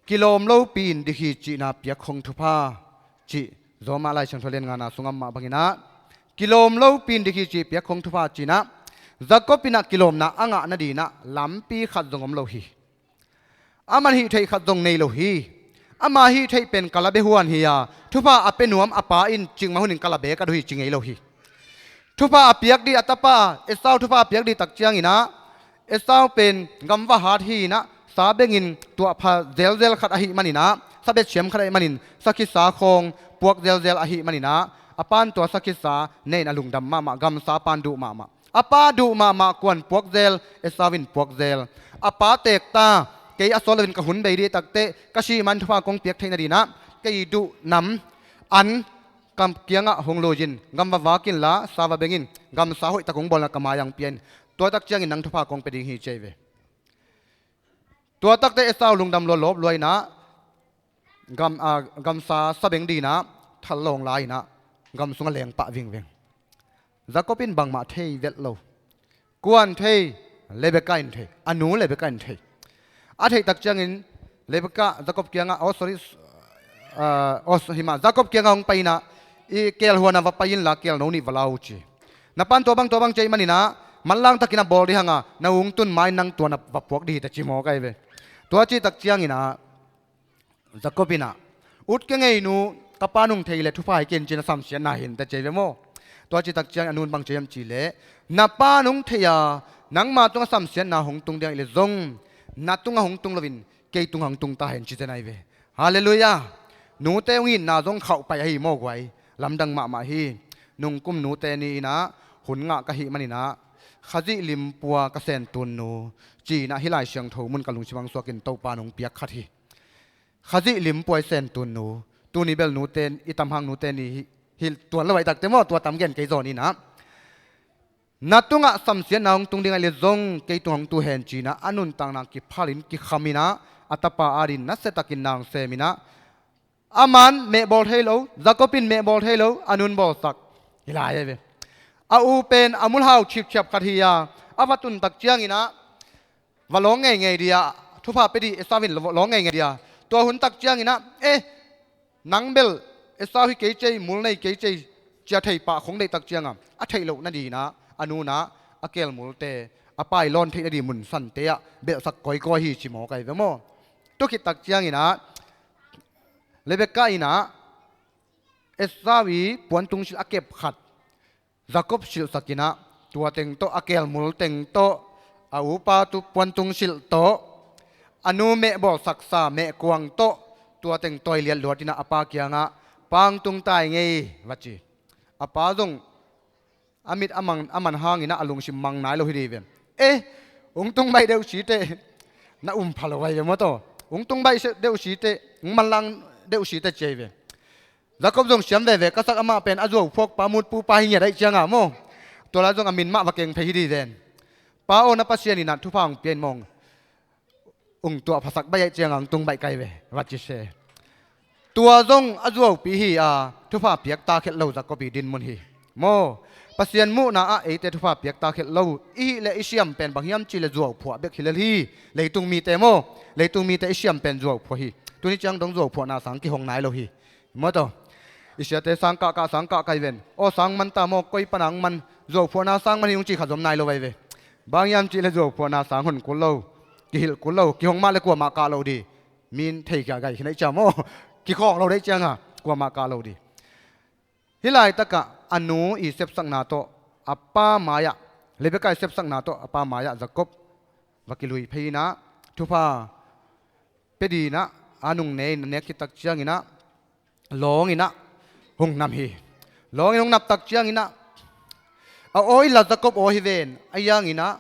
kilawm lopi in dik hi cihna piak khong thupha cih, Rom ah Lai Siangtho lian ngana sungah mah banginah, kilawm lopi in dik hi cih piak khong thupha cinah, Jacob inah kilawmna a ngah nadinah lampi khat zong om lo hi. Aman hih theih khat zong nei lo hi. Ama hih theih pen ka la bia huan hi-a, thupha a pia nuam a pa in cikmah hunin ka la bia ka duh hi ci ngei lo hi. Thupha a piak dih, a tapa Esau thupha a piak dih tak cianginah, Esau pen gamva hat hi inah, sa bengin tuahpha zelzel khat ahih maninah, sa betsiam khat ahih manin, sakhisa khawng puak zelzel ahih maninah, a pan tua sakhisa nei in a lungdam mahmah, gamsa pan duh mahmah. A pa duh mahmah kuan puak zel, Esau in puak zel. A pa teek ta, kei a sawt loin ka hun bei dih takteh, ka sih man thupha kong piak theih nadinah, kei duh nam an ka kiangah hong lui in, gamva vak inla, sa va beng in, gamsa hoihtak hong bawlna ka mai-ah hong pia in, tua tak ciangin nang thupha kong pia ding hi ci ahi ve. Tua takteh Esau lungdam lua, lawp lua inah, gam, ah, gamsa sa beng dinah thal lawng la inah, gam sungah leng pah vingveng. Jacob in bangmah thei vet lo. Kuan thei, Rebekah in thei, a nu Rebekah in thei. A theih tak ciangin Rebekah Jacob kiangah, oh, sorry, ah, oh, himah, Jacob kiangah hong pai inah, i kelhuana va pai inla, kelno nih va la uh ci. Na pan tua bang, tua bang ci ahih maninah, manlang takin a bawl dih hanga, na ung tun ma-in nang tua na va puak dih hi ta ci maw kei ve. Tua cih tak cianginah, Jacob inah, ut kei ngei nu, ka pa nung thei leh thupha hi kei in ci-in a samsiatna hi in ta ci ahi ve maw. Tua cih tak ciangin a nun bang ci hiam cihleh, na pa nung thei-a, nangma tungah samsiatna hong tung ding ahih leh zong, na tungah hong tung loin, kei tungah hong tung ta hen ci zen ahi ve. Halleluiah. Nute hong itna zong khauhpaih ahi maw guai. Lamdang mahmah hi. Nungkum nute ni inah hun ngah ka hih maninah, Khazih limpua ka sentun nu ci-inah hih Lai Siangtho mun ka lungsim ah hong suakin Topa in hong piak khat hi. Khazih limpua i sentun nu, tuni bel nute, i tam hang nute ni hi, hi tuan lo ahih takteh maw, tua tam gen kei zaw ni inah. Na tungah samsiatna hong tung ding ahih leh zong kei tungah hong tu hen ci-inah a nuntakna kiphal in kikham inah, a tapa adin nasia takin na hong sem inah, aman mehbawl thei lo, Jacob in mehbawl thei lo, a nun bawlsak. Hi lai ahi ve. A u pen a mulhau chipchiap khat hi-a, a va tun tak cianginah va lawng ngeingei dih a, thupha pia dih Esau in va lawng ngeingei dih a. Tua hun tak cianginah, eh, nang bel Esau hi kei cei, mul nei kei cei, ci-a thei pah khong deih tak cianga, a theih loh nadinah a nunah a kelmulte, a pa i lawn theih nading mun sante ah belhsak kawikawi hi ci maw kei ve maw. Tua khit tak cianginah Rebekah inah Esau i puantung silh a kep khat Jacob silhsak inah, tua teng tawh, a kelmul teng tawh, a upa tu puantung silh tawh, a nu mehbawlsaksa mehkuang tawh, tua teng tawi liatluat inah a pa kiangah, "Pa, hong tung ta ing ei," va ci. A pa zong a mit a mang, a man hanginah a lungsim mang nai lo hi dih ve. "Eh, hong tung baih deuh siteh, na um pha lo ahi ve maw taw. Hong tung baih deuh siteh, hong manlang deuh siteh," ci ahi ve. Jacob zong siam veve, ka sak, amah pen a zuau phuakpa, mutpupa hi ngiat ahih cianga maw. Tua lai zong a min mah va keng phei hi dih ven. "Pa aw, na Pasian inah thupha hong pia in mawng, hong tuahphasak baih ahih cianga hong tung baih ka hi ve," va ci se. Tua zong a zuaupi hi-a, thupha piak ta khet lo Jacob i dinmun hi. Maw, Pasian muhna ah eite thupha piakta khelh lo i hih leh i siam pen bang hiam cih leh zuauphuah bek hi lel hi. Leitung mite maw, leitung mite i siam pen zuauphuah hi. Tuni ciang dong zuauphuahna sang kihong nai lo hi. Maw taw, i siate sang kahkah sang kahkah hi ven. Aw, sang man ta maw, koi pana hong man, zuauphuahna sang man hi hong cih khat zom nai lo ahi ve. Bang hiam cih leh zuauphuahna sang hon kul lo, kihilh kul lo, kihong mah leh kuamah kah lo ding. Min thei kia gai khin ahi ciang maw, kikhawk lo ding ahi cianga kuamah kah lo ding. Hih laitakah a nu i sepsakna tawh a pa mai-ah, Rebekah i sepsakna tawh a pa mai-ah Jakob va kilui phei inah, thupha pia dinah a nungnei na nek khit tak cianginah lawng inah hong nam hi. Lawng in hong nap tak cianginah a aw i la Jakob aw hi ven, a yang inah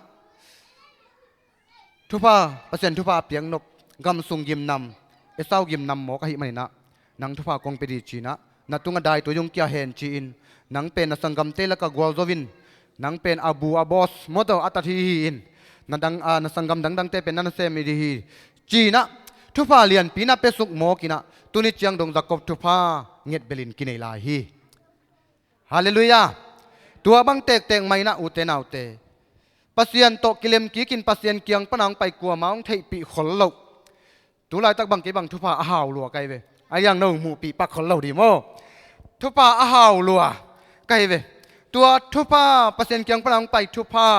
thupha, Pasian thupha a piaknop, gam sung gimnam, Esau gimnam mawk ahih maninah nang thupha kong pia ding cinah na tungah daitui hong kia hen ci-in, nang pen na sanggamte lakah gualzo in, nang pen a bu a boss maw taw a tat hi hi in, na dang, a, na sanggam dangdangte pen na nasem hi ding hi cinah thupha lianpi na piasuk mawk inah tuni ciang dong Jakob thupha ngetbelin kinei lai hi. Halleluiah. Tua bang tektek mah inah ute naute, Pasian tawh kilem kikin Pasian kiang pana hong pai kuamah hong theihpih khol loh. Tu laitak bang kei bang thupha a hau lua ka hi ve. A yang no hmuhpih pak khol lo ding maw? Thupha a hau lua ka hi ve. Tua thupha, Pasian kiang pana hong pai thupha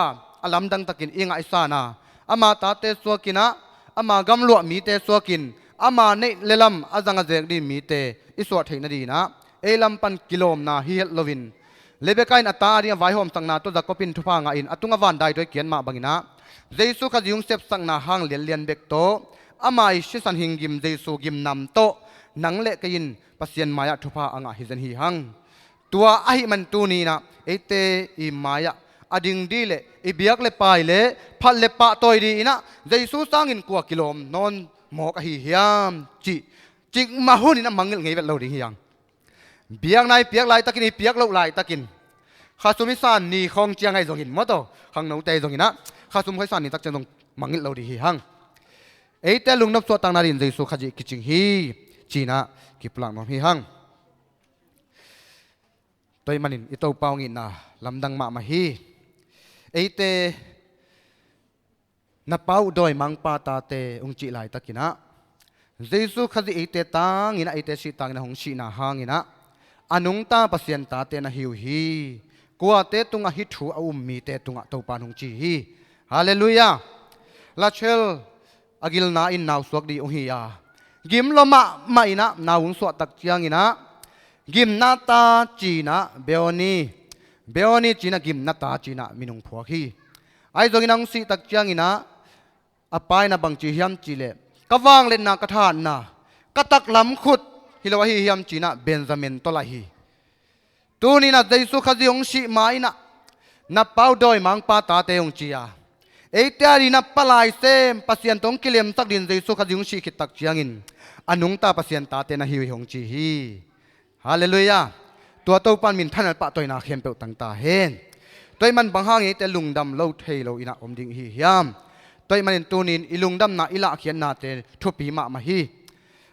a lamdang takin i ngaihsan a, ama tate suakinah, ama gamluah mite suakin, ama neih le lam a zang a zek ding mite i suah theih nadinah ei lam pan kilawmna hi het loin, Rebekah in a ta ading a vaihawmsakna tawh Jakob in thupha ngahin a tungah van daitui a kiat mah banginah Jesu Khazih hong sepsakna hang lianlian bek tawh ama i sisan hing gim Jesu gimnam tawh nang le kei in Pasian mai-ah thupha a ngah hi zen hi hang. Tua ahih man tuni inah eite i mai-ah a ding ding le i biak le pai le phat le pahtawi ding inah Jesu sangin kua kilawm nawn mawk ahi hiam cih cikmah hun inah mangngilh ngei vet lo ding hi hang. Biakna i piak laitakin, i piak loh laitakin, khasum i san ni khawng ciang ahi zongin maw taw, khangnote ahi zonginah khasum khawng i san ni tak ciang zong mangngilh lo ding hi hang. Eite lungnop suahtakna dingin Jesu Khazih kicing hi cinah kipulak nuam hi hang. Tua ahih manin i Topa hong itna lamdang mahmah hi. Eite na pa uh dawimangpa tate hong cih laitakinah Jesu Khazih eite tanginah, eite sih tanginah hong sihna hanginah a nungta Pasian tate na hi uh hi. Kuate tungah hih thu a um mite tungah Topa in hong ci hi. Halleluiah. Rachel a gilna in nau suak ding hong hi a, gim lua mahmah inah nau hong suah tak cianginah gimna ta cinah Benoni, Benoni cinah gimna ta cinah min hong phuak hi. Ahi zongin a hong sih tak cianginah a pa inah bang ci hiam cih leh, ka vangliatna, ka thahatna, ka taklam khut hi lo ahi hiam cinah Benjamin tawh laih hi. Tuni inah Jesu Khazih hong sih ma inah na pa uh dawimangpa tate hong ci a, eite adinginah palai sem, Pasian tawh hong kilemsak dingin Jesu Khazih hong sih khit tak ciangin a nungta Pasian tate na hi uh hi hong ci hi. Halleluiah. Tua Topa in minthanna le pahtawina khempeuh tang ta hen. Tua ahih man bang hangin eite lungdam lo thei lo inah om ding i hi hiam? Tua ahih manin tuni in i lungdamna i lahkhiatnate thupi mahmah hi.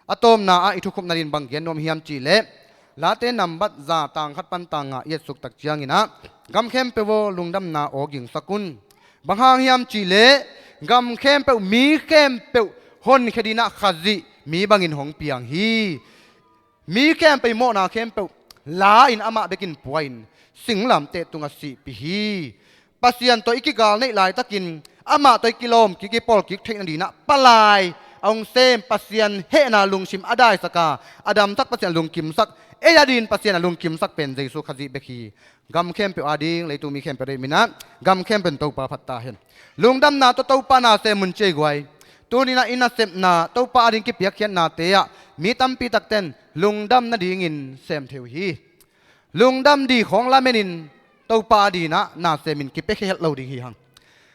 A tawpna ah i thukhupna dingin bang gen nuam hiam cih leh, Late nambat za tang khat pan tang nga i etsuk tak cianginah, gam khempeuh aw, lungdamna aw gingsak un. Bang hang hiam cih leh gam khempeuh, mi khempeuh honkhia dinginah Khazih mi bangin hong piang hi. Mi khempeuh i mawhna khempeuh la-in amah bekin pua-in singlamteh tungah sihpih hi. Pasian tawh i kigal neih laitakin amah tawh i kilawm kik, i pawl kik theih nadinginah palai a hong sem, Pasian hehna lungsim a daisak a, a damsak, Pasian a lungkimsak, ei adingin Pasian a lungkimsak pen Jesu Khazih bek hi. Gam khempeuh ading, leitung mi khempeuh ading minah gam khempeuh in Topa phat ta hen. Lungdamna tawh Topa na sem un ci ei guai. Tuni inah i nasepna, Topa ading kipiakkhiatnate ah mi tampi takten lungdam nadingin sem thei uh hi. Lungdam ding khawng lamenin Topa adinginah na semin kipiakhia het lo ding hi hang.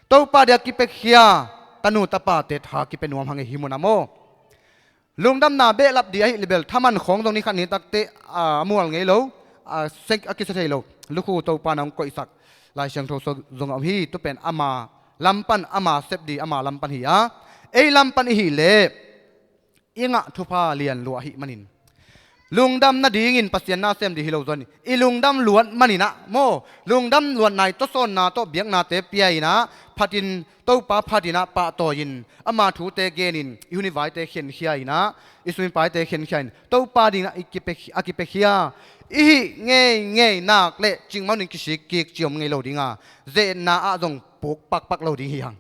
Topa adingah kipiakhia tanu tapate tha kipia nuam hang ei, hi munah maw. Lungdamna behlap ding ahih leh bel thaman khawng zong ni khat ni takteh a mual ngei lo, a sek, a kisia thei lo lukhu Topa in hong koihsak Lai Siangtho sung zong a om hi. Tua pen ama lam pan, ama sep ding ama lam pan hi a, ei lam pan i hih leh i ngah thupha lian lua ahih manin Lungdam nadingin Pasian na sem ding hi lo zong, i lungdam luat maninah maw, lungdam luatna i tawsawnna tawh biaknate pia inah, phatin, Topa phatinah pahtawi in, ama thute genin, i hun i vaite khenkhia inah, i sum i paite khenkhia in, Topa dinginah i kipe, a kipekhia i hih ngeingei nak le cingmaunin kisik kik ci om ngei lo dinga, ze-etna ah zong puk pakpak lo ding hi hang.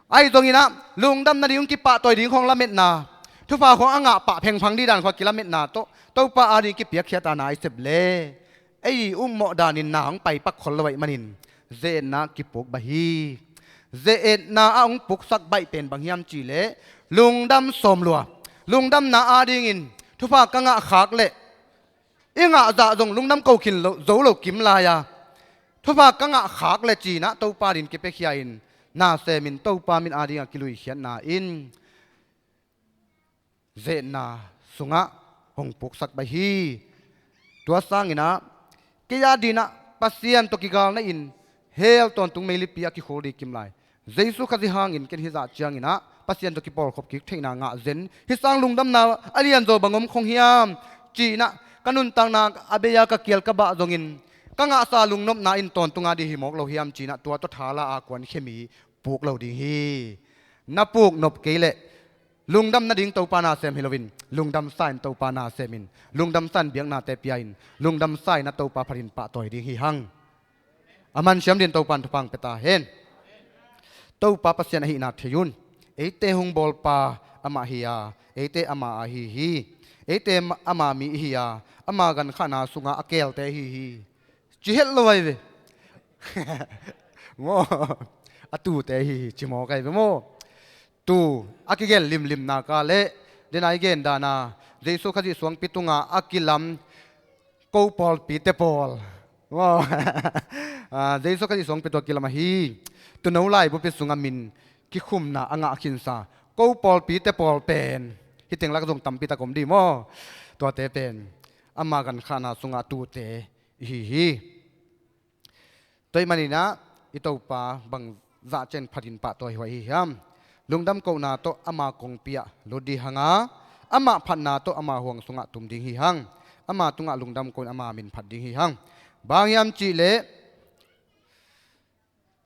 Ahi zonginah lungdam nading hong kipahtawi ding khawng lametna, thupha khawng a ngah pah phengphang dih dan khawng a kilametna tawh Topa ading kipiakkhiat a na i sep le, ei i upmawh danin na hong paipak khol lo ahih manin ze-etna kipuk baih hi. Ze-etna a hong puksak baih pen bang hiam cihleh, lungdam sawm lua. Lungdamna adingin thupha ka ngah khak leh i ngah zah zong lungdam ko khin lo, zo lo kim lai-a, thupha ka ngah khak le cinah Topa din kipiakhia in, na semin Topa min adinga kiluikhiatna in ze-etna sungah hong puksak baih hi. Tua sanginah kei a dinah Pasian tawh kigalna in hell tawntung meilipi a kikhul ding kim lai. Jesu Khazih hangin ken hizah cianginah Pasian tawh kipawlkhop kik theihna ngah zen, hih sang lungdamna a lianzaw bang om khong hiam cinah ka nuntakna a bei-a ka kial ka bah zongin, ka ngahsa lungnopna in tawntung ading hi mawk lo hiam cinah tua tawh thala a kuankhia mi puk lo ding hi. Na puk nop kei leh lungdam nading Topa na sem hi loin, lungdamsa in Topa na semin, lungdamsa in biaknate pia in, lungdamsa in a Topa phatin pahtawi ding hi hang. A mansiam din Topa in thupha hong pia ta hen. Topa Pasian ahihna thei un. Eite hong bawlpa amah hi-a, eite ama ahi hi. Eite ama mi ihi-a, ama gankhahna sungah a keelte ihi hi. Ci het lo ahi ve. Maw, a tute ihi hi ci mawk ahi ve maw. Tu a kigen limlimna ka leh, dena i gen dana, Jesu Khazih suangpi tunga a kilam ko pawlpite pawl. Maw. Ah, Jesu Khazih suangpi tungah kilam ahi. Tuuno laibupi sungah min kikhumna a ngah khinsa ko pawlpite pawl pen, hih teng lak zong tampi tak om dih maw. Tuate pen ama gankhahna sungah tute ihi hi. Tua ahih maninah i Topa bang zah ciang phatin pahtawi huai hi hiam? Lungdam kohna tawh ama kongpi ah lut ding hanga, amah phatna tawh ama huang sungah tum ding hi hang. Ama tungah lungdam kohin ama min phat ding hi hang. Bang hiam cihleh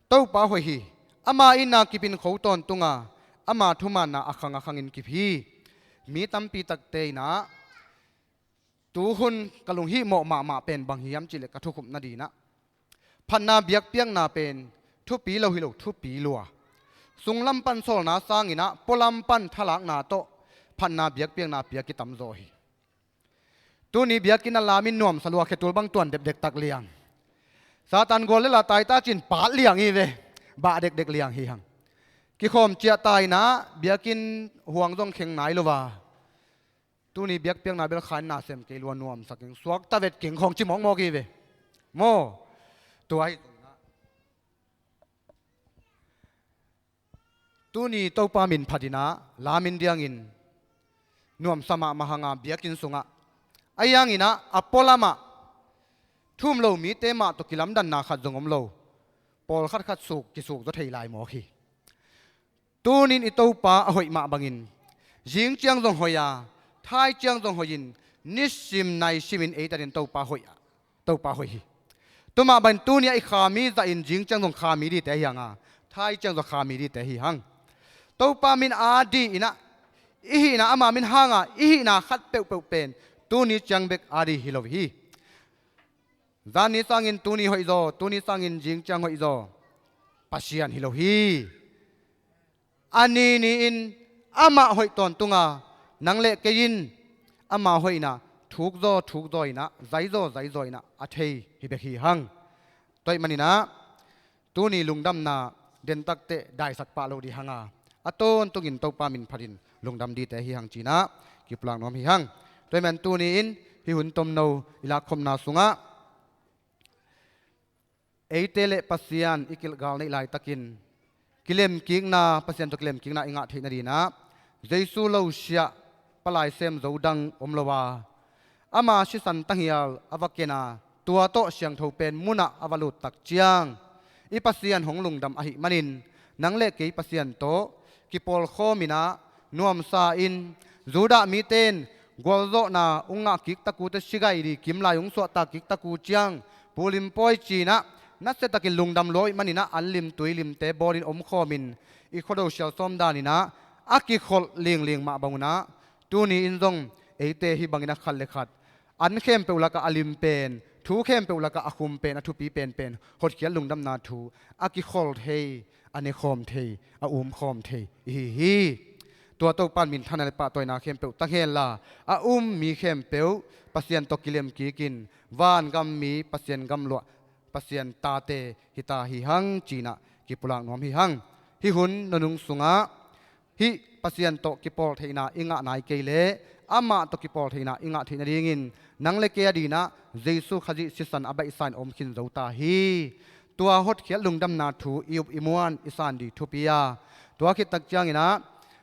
Topa hoih hi. Ama itna kip in kho tawntunga, ama thumaanna a khang a khangin kip hi. Mi tampi takte inah tu hun ka lunghihmawh mahmah pen bang hiam cihleh ka thukhupna dinah phatna biakpiakna pen thupi lo hi lo, thupi lua. Sunglam pan sawlna sanginah pualam pan thalakna tawh phatna biakpiakna pia kitamzaw hi. Tuni biakinn a lamin nuamsa lua, khetul bang tuan depdek tak liang. Satan gual lela taita cin paat liang hi ve. Bah dekdek liang hi hang. Kikhawm ciah ta inah biakinn huang zong kheng nai lo a, tuni biakpiakna bel khain na sem kei lua, nuamsa keng, suakta vet keng khawng ci mawkmawk hi ve. Maw. Tua hi zonginah tuni Topa min phatinah lamin diangin nuamsa mahmah hanga biakinn sungah, a hianginah a pualamah thu um lo mite mah tawh kilamdanna khat zong om lo. Pawlkhat khat suk kisukzaw thei lai mawk hi. Tunin i Topa a hoih mah bangin zing ciang zong hoih a, thai ciang zong hoihin, nisim naisimin eitatin Topa hoih a, Topa hoih hi. Tua mah bangin tuni a i kha mi zahin zing ciang zong kha mi dingte hi hanga, thai ciang zong kha mi dingte hi hang. Topa min a ding inah i hihna, ama min hanga i hihna khat peuhpeuh pen tuni ciang bek a ding hi lo hi. Zan ni sangin tuni hoihzaw, tuni sangin zing ciang hoihzaw Pasian hi lo hi. A ni ni-in amah hoih tawntunga nang le kei in ama hoihna thukzaw thukzaw inah, zaizaw zaizaw inah a thei hi bek hi hang. Tua ahih maninah tuni lungdamna dentakteh daisak pah lo ding hanga, a tawntungin Topa min phatin lungdam dingte hi hang cinah kipulak nuam hi hang. Tua ahih man tuni-in hih hun tomno i lakkhopna sungah eite le Pasian i kilgal neih laitakin kilemkikna, Pasian tawh kilemkikna i ngah theih nadinah Jesu lo siah palai sem zo dang om lo a, ama sisan tanghial a va ken a, tua tawh siangtho pen munah a va lut tak ciang i Pasian hong lungdam ahih manin, nang le kei Pasian tawh kipawlkhawm inah nuamsa in, Judah mite in gualzawhna ung ngah kik taku te, sigai di kim lai ung suahta kik taku ciang, pulim pawi cinah nasiatakin lungdam lua ih maninah an lim tui limte bawlin omkhawmin i khuado sialsawm daninah a kikholh lingling mah bangunah tuni in zong eite hih bangin a khat le khat an khempeuh lakah a lim pen, thu khempeuh lakah a khum pen, a thupi penpen hotkhiat lungdamna thu a kikholh thei, a nekhawm thei, a umkhawm thei ihi hi. Tua Topan minthanna le pahtawina khempeuh tang henla, a um mi khempeuh Pasian tawh kilem kikin vangam mi, Pasian gamluah, Pasian tate hita hi hang cinah kipulak nuam hi hang. Hih hun nunung sungah hih Pasian tawh kipawltheihna i ngah nai kei leh amah tawh kipawltheihna i ngah theih nadingin nang le kei a dinah Jesu Khazih sisan a baihsan om khin zo ta hi. Tua hotkhiat lungdamna thu i up i muan i san ding thupi a, tua khittak cianginah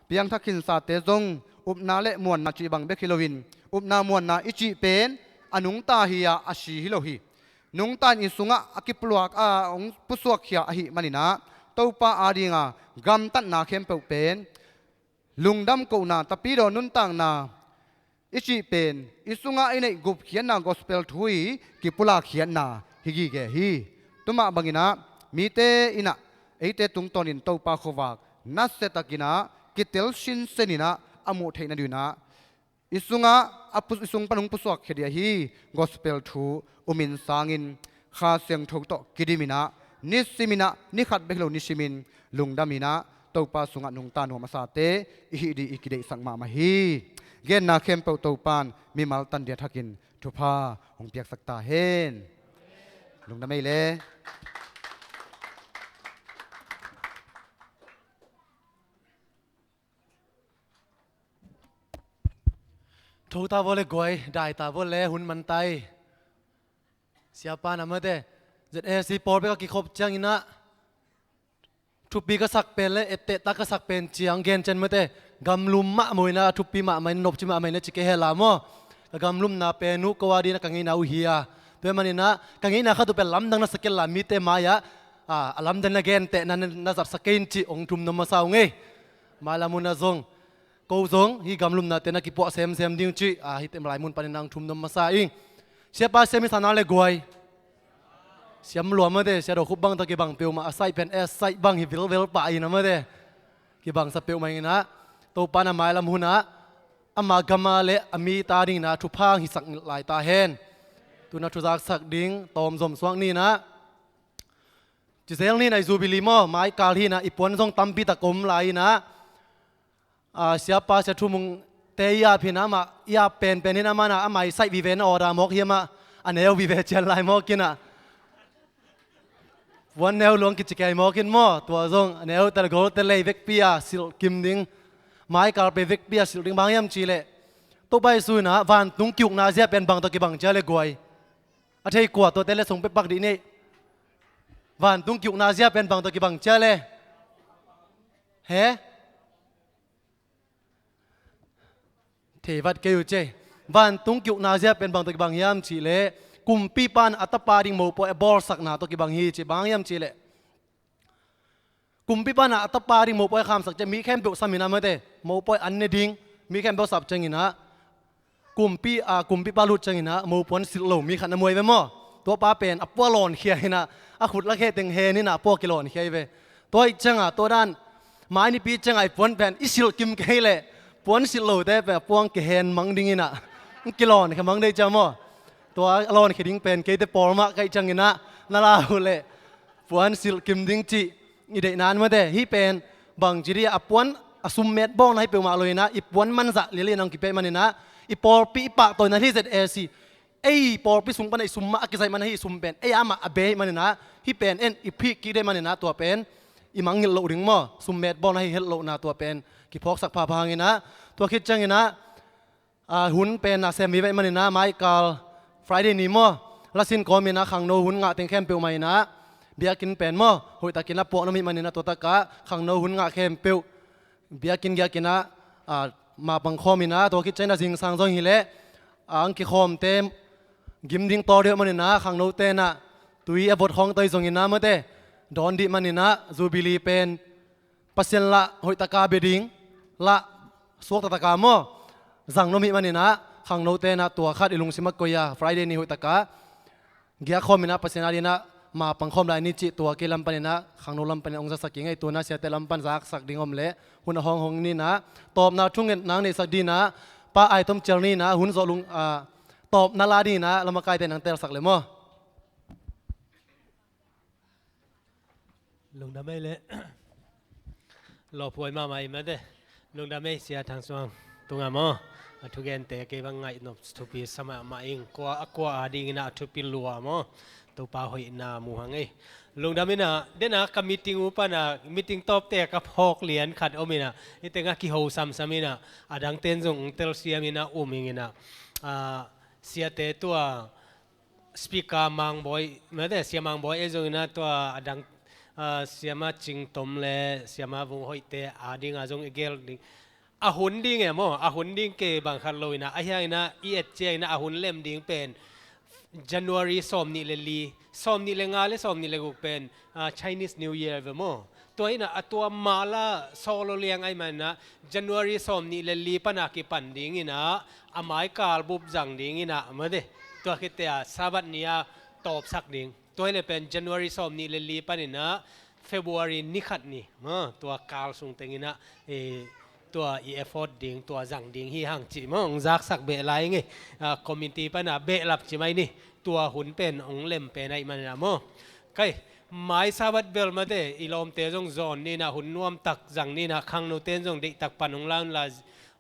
piangthak khinsate zong upna le muanna cih bang bek hi loin, upna muanna i cih pen a nungta hi-a a si hi lo hi. Nungta in i sungah a kipuluak a hong pusuakkhia ahih maninah Topa adinga gamtatna khempeuh pen, lungdam kohna, tapidaw nuntakna i cih pen i sungah i neih gupkhiatna gospel thu i kipulakkhiatna hi gige hi. Tumah banginah mite innah eite tungtawnin Topa khuavak nasiatakinah kitel sinseninah a muh theih nadinginah i sungah a pu-, i sung pan hong pusuakkhia ding ahi gospel thu umin sangin Kha Siangtho tawh kidiminah nisiminah ni khat bek hi lo nisimin lungdaminah Topa sungah nungta nuam a sate i hih ding i kideihsak mahmah hi. Genna khempeuh Topan mimal tan ding a thakin thupha hong piaksak ta hen. Lungdam ei le. Tho ta vua le guai, dai ta vua le hun man ta hi. Siapa na mate, Z A C pawl bek a kikhop cianginah thupi ka sak pen le etteh tak ka sak pen ciang gen cian mate, gamlum mahmah inah thupi mahmah in nopci mahmah inah ci kei hela maw. Ka gamlumna pen uh ko a dinah ka ngeina uh hi a, tua maninah ka ngeina khat uh pen lamdang na sa kei la, mite mai-ah a lamdang na gentehna na zatsak kei in cih hong thum nuam masa uh ngei. Mailam hunah zong ko zong hih gamlumnate na kipuah semsem ding cih a, hihte lai mun panin ang thum nuam masa ing. Siapa siam hi sa na le guai. Siam lua mate, sia do khup bang tawh kibang peuhmah a saih pen e saih bang hi vilvel pah hi na mate. Kibangsa peuhmah inah Topa na mailam hunah ama gama le a mi ta dinginah thupha hisak lai ta hen. Tuna thuzaksak ding tawm zom suak ninah Cizel ni na i Jubilee maw, mai kal hi na i puan zong tampi tak om lai hi na. A, siapa sia thumung te i ap hi na, amah i ap penpen hi na, amah na a mai saih vive na order mawk hi amah, a neu vive cian lai mawk hi na. Puan neu luang kici kei mawk hi maw, tua zong a neu te le gol te lei vekpi a silh kim ding, mai kal pe vekpi a silh ding bang hiam cih leh, Topa Jesu in a vantung ki-ukna zia pen bang tawh kibang cia le guai. A thei kua tuate le song pekpak dih ni. Vantung ki-ukna zia pen bang tawh kibang cia le. He? Thei vat kei uh cia. Vantung ki-ukna zia pen bang tawh kibang hiam cih leh, kumpipa in a tapa ding mopawi a bawlsakna tawh kibang hi cih bang hiam cih leh. Kumpipa in a tapa ding mopawi a khamsak ciang mi khempeuh sam hi na mate, mopawi an ne ding, mi khempeuh sap ciangin a, kumpi, a, kumpipa lut ciangin a, mopuan silh lo mi khat na muai ve maw? Tuapa pen a pua lawnkhia hi na, a khut lakhe teng hen hi na, a pua kilawnkhia hi ve. Tua ih ciang a, tua dan, mai nipi ciang a i puan pen i silh kim kei leh, puan silh lote pen a puang kihen mang ding hi na, kilawnkhia mang dei cia maw? Tua a lawnkhia ding pen keite pawl mah ka ih ciangin a, na la uh leh, puan silh kim ding cih i deihna in mate, hih pen bang ci dih a, puan a sum met bawng na hi peuhmah lo hi na, i puan manzah lialin ang kipia ih manin a, i pawlpi i pahtawina hi Z A C. Ei pawlpi sung pan a i sum mah a kizaih man a, hih sum pen ei amah a be hi manin a, hih pen en i phih kik dei manin a, tua pen i mangngilh loh ding maw, sum met bawng na hi het lohna tua pen kiphawksak phapha hangin a, tua khit ciangin a, a, hun pen a sem vive ih manin a, mai kal Friday ni maw, lasin kawmin a khangno hun ngah teng khempeuh mah in a, biakinn pen maw, hoihtakin a puak nuam ih manin a, tua tak a khangno hun ngah khempeuh biakinn giakin a, a, mapang khawmin a, tua khit ciangin a zingsang zong hi leh, a, ang kikhawmte gim ding tawl deuh manin a, khangnote in a tui a vot khawng tawi zongin a mate, dawn dih manin a, Jubilee pen Pasian lah hoih taka bia ding, lah suak taktak a maw, zang nuam hih maninah khangnote inah tua khat i lungsim a koi a Friday ni hoih takah giak khawm inah Pasian a dinah ma pang khawm lai ni cih tua kei lam paninah khangno lam panin hong zasak kei ing ei. Tuna siate lam pan zaksak ding om leh hun a hong hong ninah tawpna thunget nang neihsak dinah pa Aitom Cial ninah hun zawh lung a tawpna la dinah lamakaite nang telsak le maw? Lungdam ei le. Lawphuai mahmah i mate. Lungdam ei Sia Thang Suang tunga maw? A thugente kei bang ngaih nop thupi sa mahmah ing. Kua a kua a dinginah a thupi lua maw? Topa hoihna mu hang ei. Lungdam inah dena ka meeting uh pana meeting tawpte ka phawk lian khat om inah hih tengah kiho samsam inah a dangten zong ong telsiam inah um ing inah, ah, siate tua speaker Mangbawi mate, Sia Mangbawi ei zong inah tua a dang, ah, Siama Cing Tom le Siama Vung Hoihte a dinga zong i gel ding. A hun ding e maw? A hun ding kei bang khat lo inah a hiang inah i et cia inah a hun lem ding pen January sawm nih le li, sawm nih le nga le sawm nih le guk pen, ah, Chinese New Year ve maw? Tua inah a tua mala solo liang ai manah January sawm nih le li pana kipan ding inah a maikal bup zang ding inah mate. Tua khite a Sabbath ni a tawpsak ding. Tua hile pen January sawm nih le li paninah February ni khat ni maw? Tua kal sung tenginah, eh, tua i effort ding tua zang ding hi hang cih maw? Ong zaksak beh lai ing ei. Ah, committee pana behlap ci mai ni. Tua hun pen ong lem pen aih manina maw? Kai, mai Sabbath bel mate i lawmte zong zawn ninah hun nuamtak zang ninah khangnote in zong deihtak pan ong laun la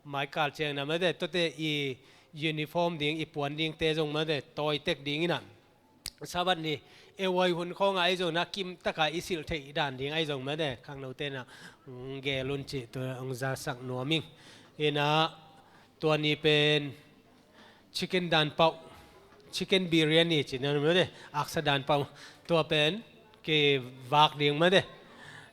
mai kal ciangna mate tuate i uniform ding i puan dingte zong mate tawitek dinginah Sabbath ni e wai hun khawngah ahi zongna kimtaka i silh theih dan ding ahi zong mate khangnote na ong gel un cih tua ong zasak nuam ing. Inah tua ni pen chicken dan pauh, chicken biryani ci na mate, aksa dan pauh, tua pen kivak ding mate.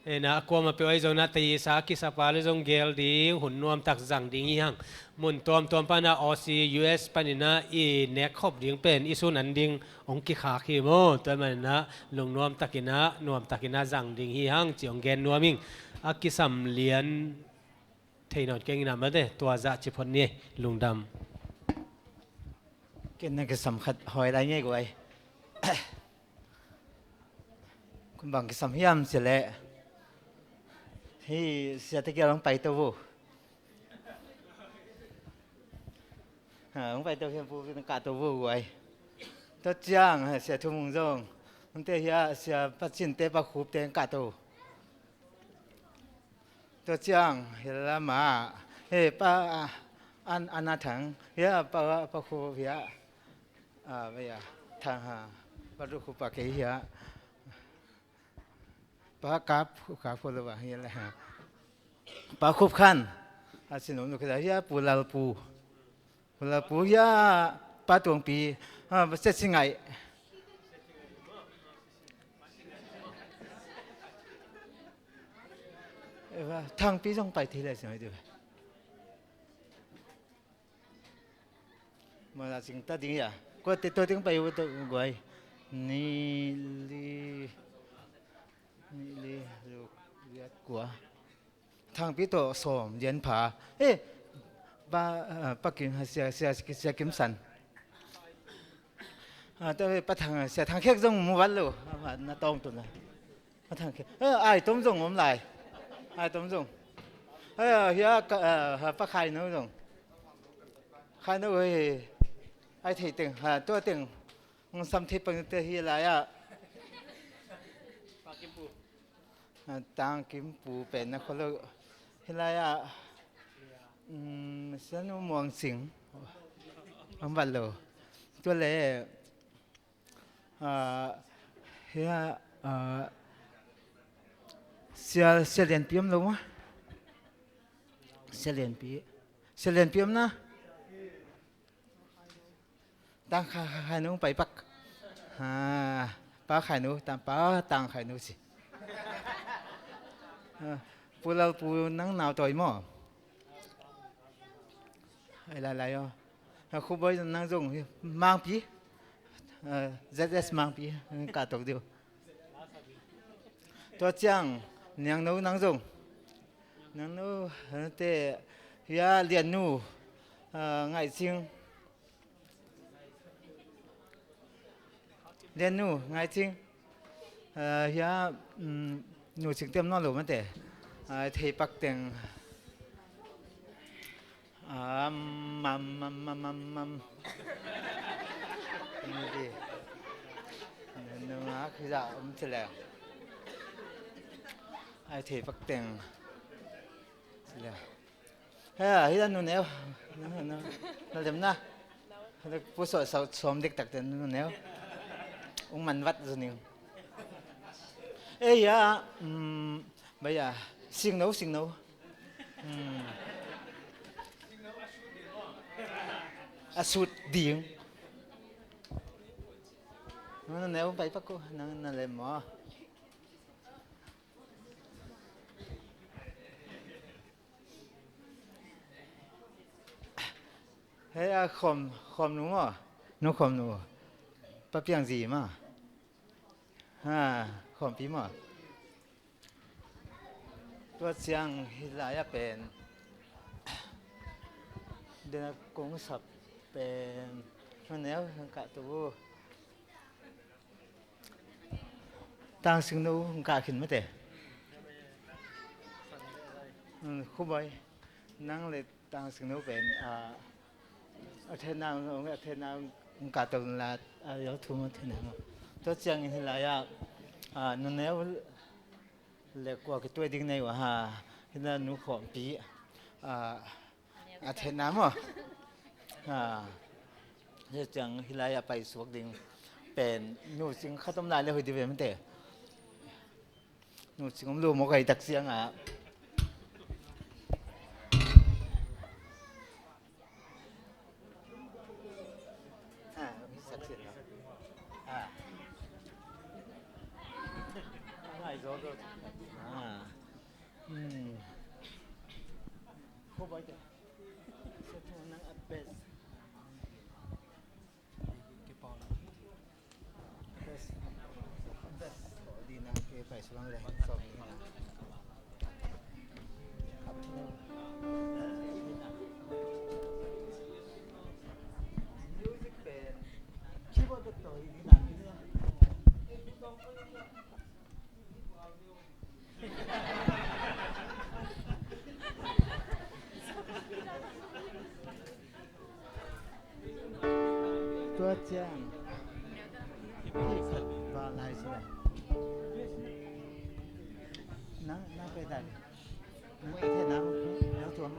Ena a kuama peuh ahi zongna tayisa kisapa le zong gel ding hun nuamtak zang ding hi hang. Mun tuamtuam pana Aussie, U S panina i nekkhop ding pen i sun an ding ong kikhak hi maw? Tua manina lungnuam takina nuam takina zang ding hi hang ci ong gen nuam ing. A kisam lian thei nawn keng ina mate, tua zah ci phot ni. Lungdam. Ken na kisam khat hoi lai ngei guai. Kun bang kisam hiam ci leh hi siate kial hong paito vo. Ha, hong paito hiam pu na kahto vo guai. Tua ciang ha, sia Thumung zong hongte hia, sia Pacinte, Pa Khupte hong kahto. Tua ciang hi lama he pa an ana thang hia, pa pa khu hia, a veia thang ha, pa ru khu pa kei hia, pa kap kap khu lo ba hia le ha, pa khup khan a sin um lu khe hia, pu lal pu. Pu lal pu hia, pa tuangpi, ha, ba se si ngai. Thangpi zong pai thei le si ngai tu. Ma la sing ta ding ya. Ko te to ding pai u to guai. Ni li, ni li lu liat kua. Thangpi tawh sawm lian pha. Eh, pa, ah, pa Kim, sia, sia, sia Kim San. Ah, tawh pa Thang, sia Thang Khek zong mu vat lo. Ah, na tawng tu na. Pa Thang Khek. Eh, ai tom zong om lai. Ai tom zong. Eh, hia ka, ah, pa Khai No zong. Khai No, eh, ai thei teng, ha, tua teng. Hong sam thei pang te hi lai ah. Pa Kim Pu. Ah, Tang Kim Pu pen na kholo. Hi lai ah, um, Sianu Muang Sing. Ang vat lo. Tua le, ah, hia, ah, sia, sia Lian Pi om lo ma? Sia Lian Pi. Sia Lian Pi om na? Tang Khai, Khai, Khai Nu pai pak. Ha, pa Khai Nu, tang pa, Tang Khai Nu si. Ha, pu lal pu nang nau toi maw? Ai lai lai aw. Ha, khu boi nang zong Mangpi. Ha, Z S Mangpi, ka tok diu. Tua ciang, Niang No nang zong. Niang No, ha, te, hia Lian Nu. Ah, Ngaih Cing. Lian nu, Ngaih Cing. Ah, hia, um, Nu Cing tem nawn lo mate. Ah, thei pak teng. Ah, mam, mam, mam, mam, mam. Ni di. Nu, nu, ah, khi za, um, chile. Ai, thei pak teng. Chile. He, hi la Nu Neu. Na, na, na lem na. Pu sawh sawh sawm dik tak te Nu Neu. Ung man vat zu ning. Ei ya, um, bai ya, sing no, sing no. Um. A sut ding. Nu Neu bai pak ko, na, na lem mo. Hei, a khawm, khawm nu maw? Nu khawm nu. Pa Piang zi maw? Ha, khawmpi maw? Tua ciang hi lai a pen. Dena kong sap pen. Nu Neu kah tu. Tang Sing Nu kah khin mate. Um, Khu Bawi. Nang le Tang Sing Nu pen, ah, a thena, a thena, ka tong la, a, yo thu ma thena ma. Tua ciangin hi lai a, ah, Nu Neu le kua kituai ding nei uh a, hi na Nu khawmpi, ah, a thena maw. Ah, tua ciang hi lai a pai suak ding pen Nu Cing khat om lai le hoih di ve mate. Nu Cing om lo maw kai tak ciang a. Ah, mi sak sin lo. Ah. Ngai zo zo. Ah. Hmm. Khu Bawi te. Sa tu nang a best. Tua ciang hih khat va lai si lai. Nang, nang pai dai. Nang pai thei nang, nang tuam.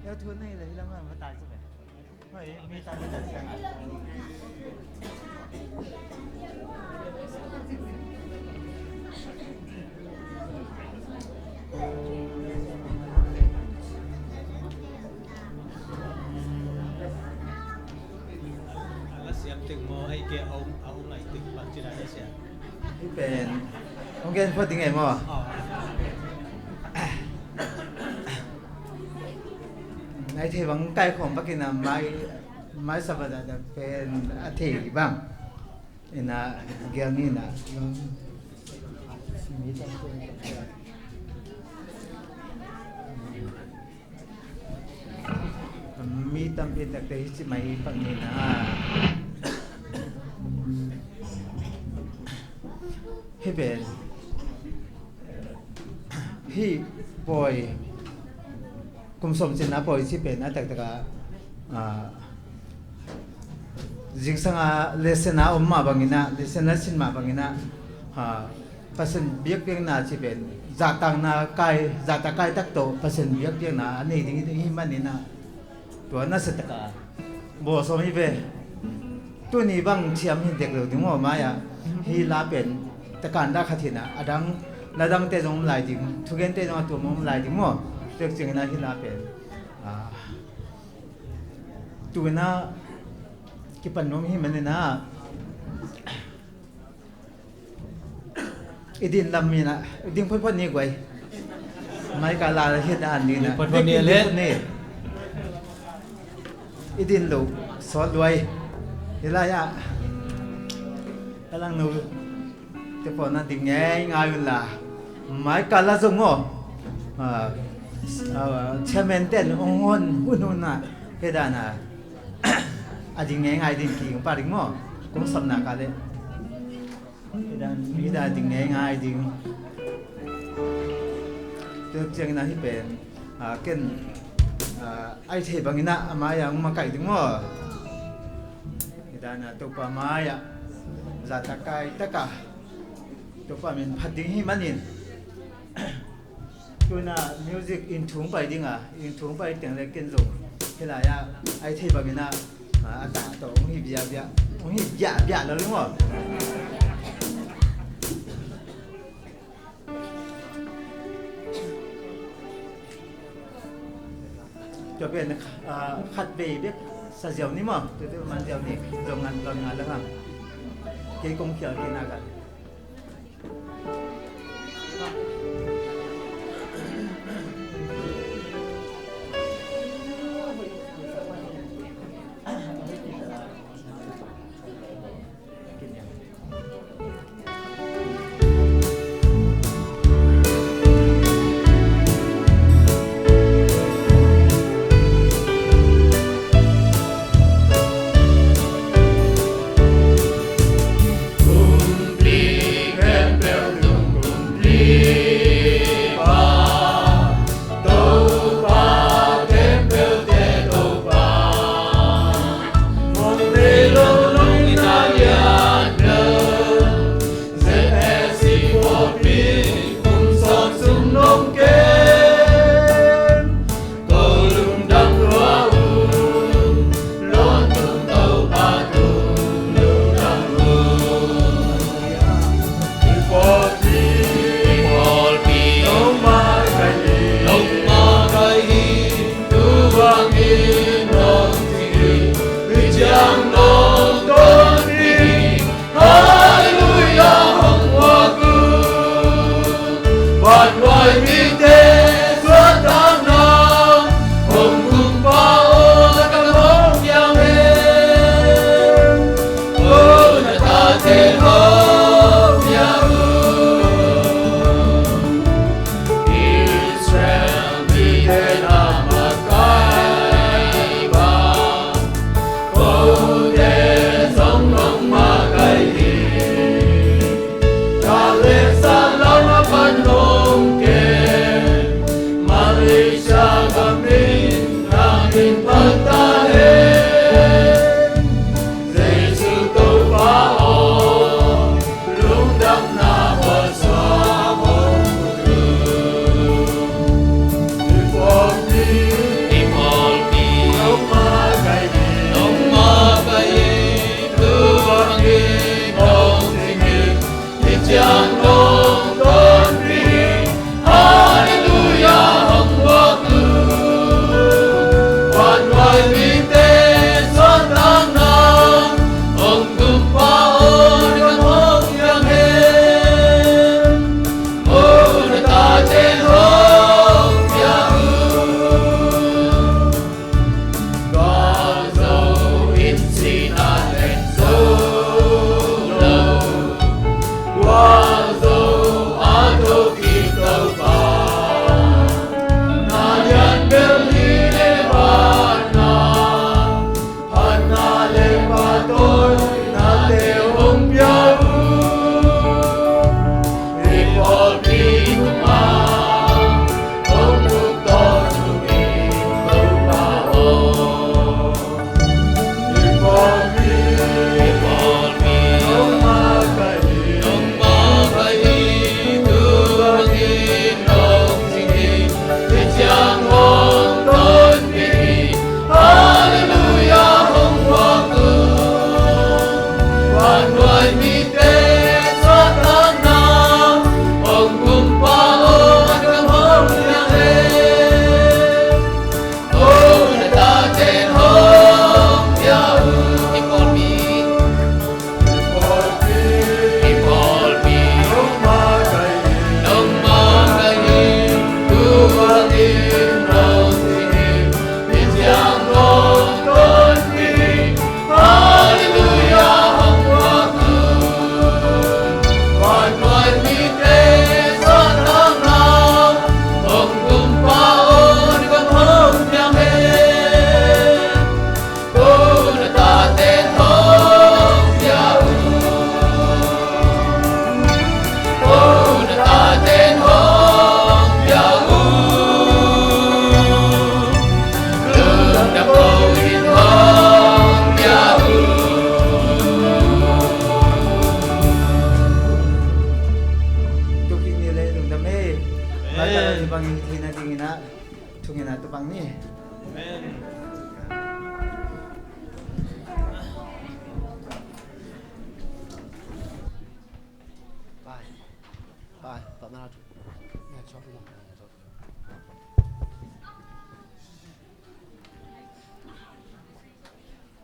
Nang tuam nei le, hilam ma tai si lai. Hih pen hong gen phot ding ei maw? Nai thei bang kai khawm bak ina mai, mai Sabbath ah pen a thei bang ina gial ni ina. Mi tampi takte hi ci mai pak ni na. Hih pen hih pawi kum sawm cin a pawi ci pen a taktak a, ah, zingsang a lesson a om mah bangin a, lesson a sin mah bangin a, ah, Pasian biakpiakna ci pen zahtakna kai, zahtak kai tak tawh Pasian biakpiakna a nei ding hi manin a, tua nasia taka bawl sawm hi ve. Tuni bang thiam hi dek lo ding maw, mai-ah hih la pen takan dah khat hi na, a dang, la dangte zong om lai ding, thugente zong a tuam om lai ding maw. Tek ciangin a hih la pen, ah, tu-in a kipan nuam hi manin a, i din lam mi na, i ding photphot ni guai. Mai ka la hi na an ni na. Photphot ni le. I din lo sawt luai. Hi lai ah. Ka lang nu. Te pawh na ding ngei ngai un la. Mai ka la zong aw. Ah. Chairman ten hong hon hunhun ah, hih dan a, a ding ngeingai ding ki hong pia ding maw? Kong sapna ka leh hih dan, hih dan a ding ngeingai ding. Tua ciangin ah hih pen, ken, a i thei bangin ah a mai-ah hong makaih ding maw? Hih dan a Topa mai-ah zahtak kai tak a Topa min phat ding hi manin, tu-in ah music in thu hong pai ding a, in thu hong pai teng leh ken zong hih lai-ah a i thei bangin ah, a, a tah tawh hong hi biakbiak, hong hi biakbiak lo ding maw? Tua pen, a, khat vei bek sa ziau ni maw? Tua tua man ziau ni, zong ngan lon ngan la ngam. Kei kong khial kei na ka.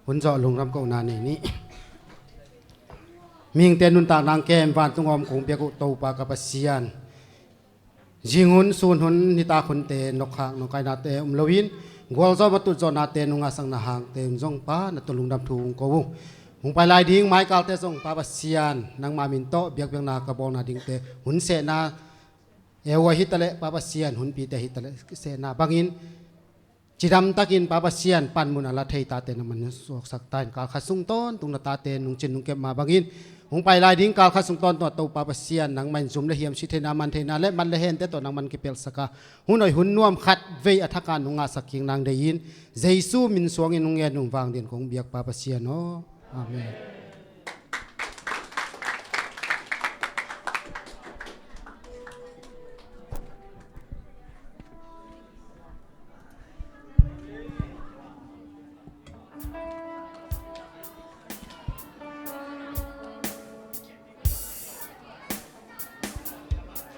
Hun zawh lungdam kohna nei ni. Mihingte nuntakna kem vantung a om kong biak uh Topa ka Pasian, zinghun, sunhun, nitak hunte nokkhak nokkainate um loin gualzawh matut zawhnate nungah sakna hangte un zong Pa na tawh lungdam thu hong ko uh. Hong pai lai ding maikalte zong Pa Pasian, nangma min tawh biakpiakna ka bawlna dingte hun sehna, eu a hitaleh Pa Pasian, hunpite hitaleh sehna bangin cidamtakin Pa Pasian panmun a la thei tate nangman suaksak ta in, kalkhat sung tawntung na tate nungcin nungkep mah bangin hong pai lai ding kalkhat sung tawntung a Topa Pasian, nangman zum le hiam, sih theihna, man theihna le mat le hente tawh nangman kipelhsak a, hun hoih hun nuam khat vei a thaka nungah sak kik nang deihin Jesu min suangin hong ngen ung vang dingin kong biak Pa Pasian aw. Amen.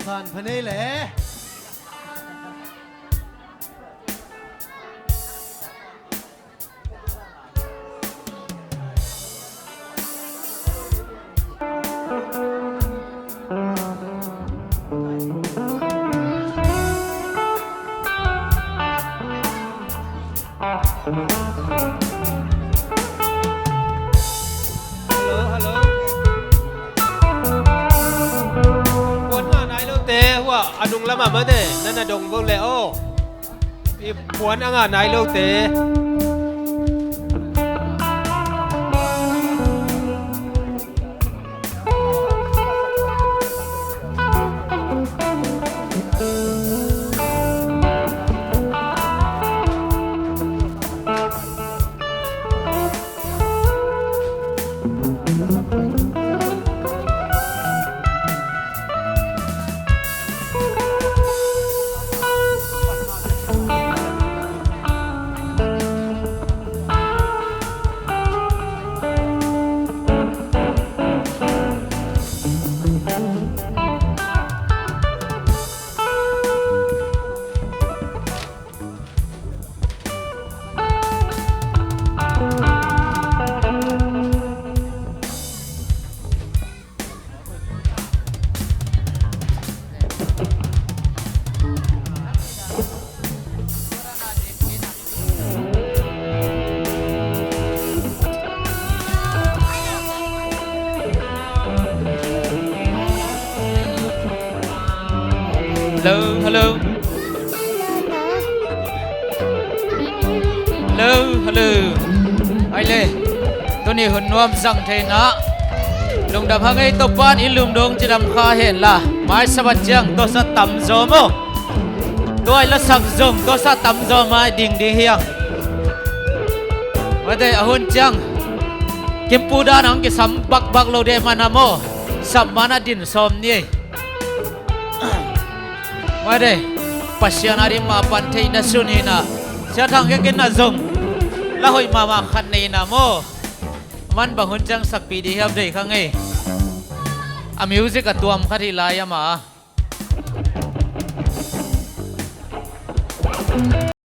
San pha nei le. Hello, hello. Puan ngah nai lote hua a nung lamah mate nan a dong vo le aw. I puan a ngah nai lote. Hello, hello. Hello, hello. Ai le. Tuni hun nuam zang theihna, lungdam hang ei. Topa'n i lungdong cidam kha hen la, mai Sabbath ciang tawsa tamzaw maw? Tuai lasak zong tawsa tamzaw mai ding ding hiang. Mate a hun ciang kimpu dan hong kisam bakbak lo deh man a maw? Sap man a din sawm ni ei. Mate, Pasian a ding ma pan theihna sun hi na. Sia Thang Kek in a zong la hoih mahmah khat nei na maw? Man bang hun ciang sakpih dih hiam deih kha ngei. A music a tuam khat hi lai a ma.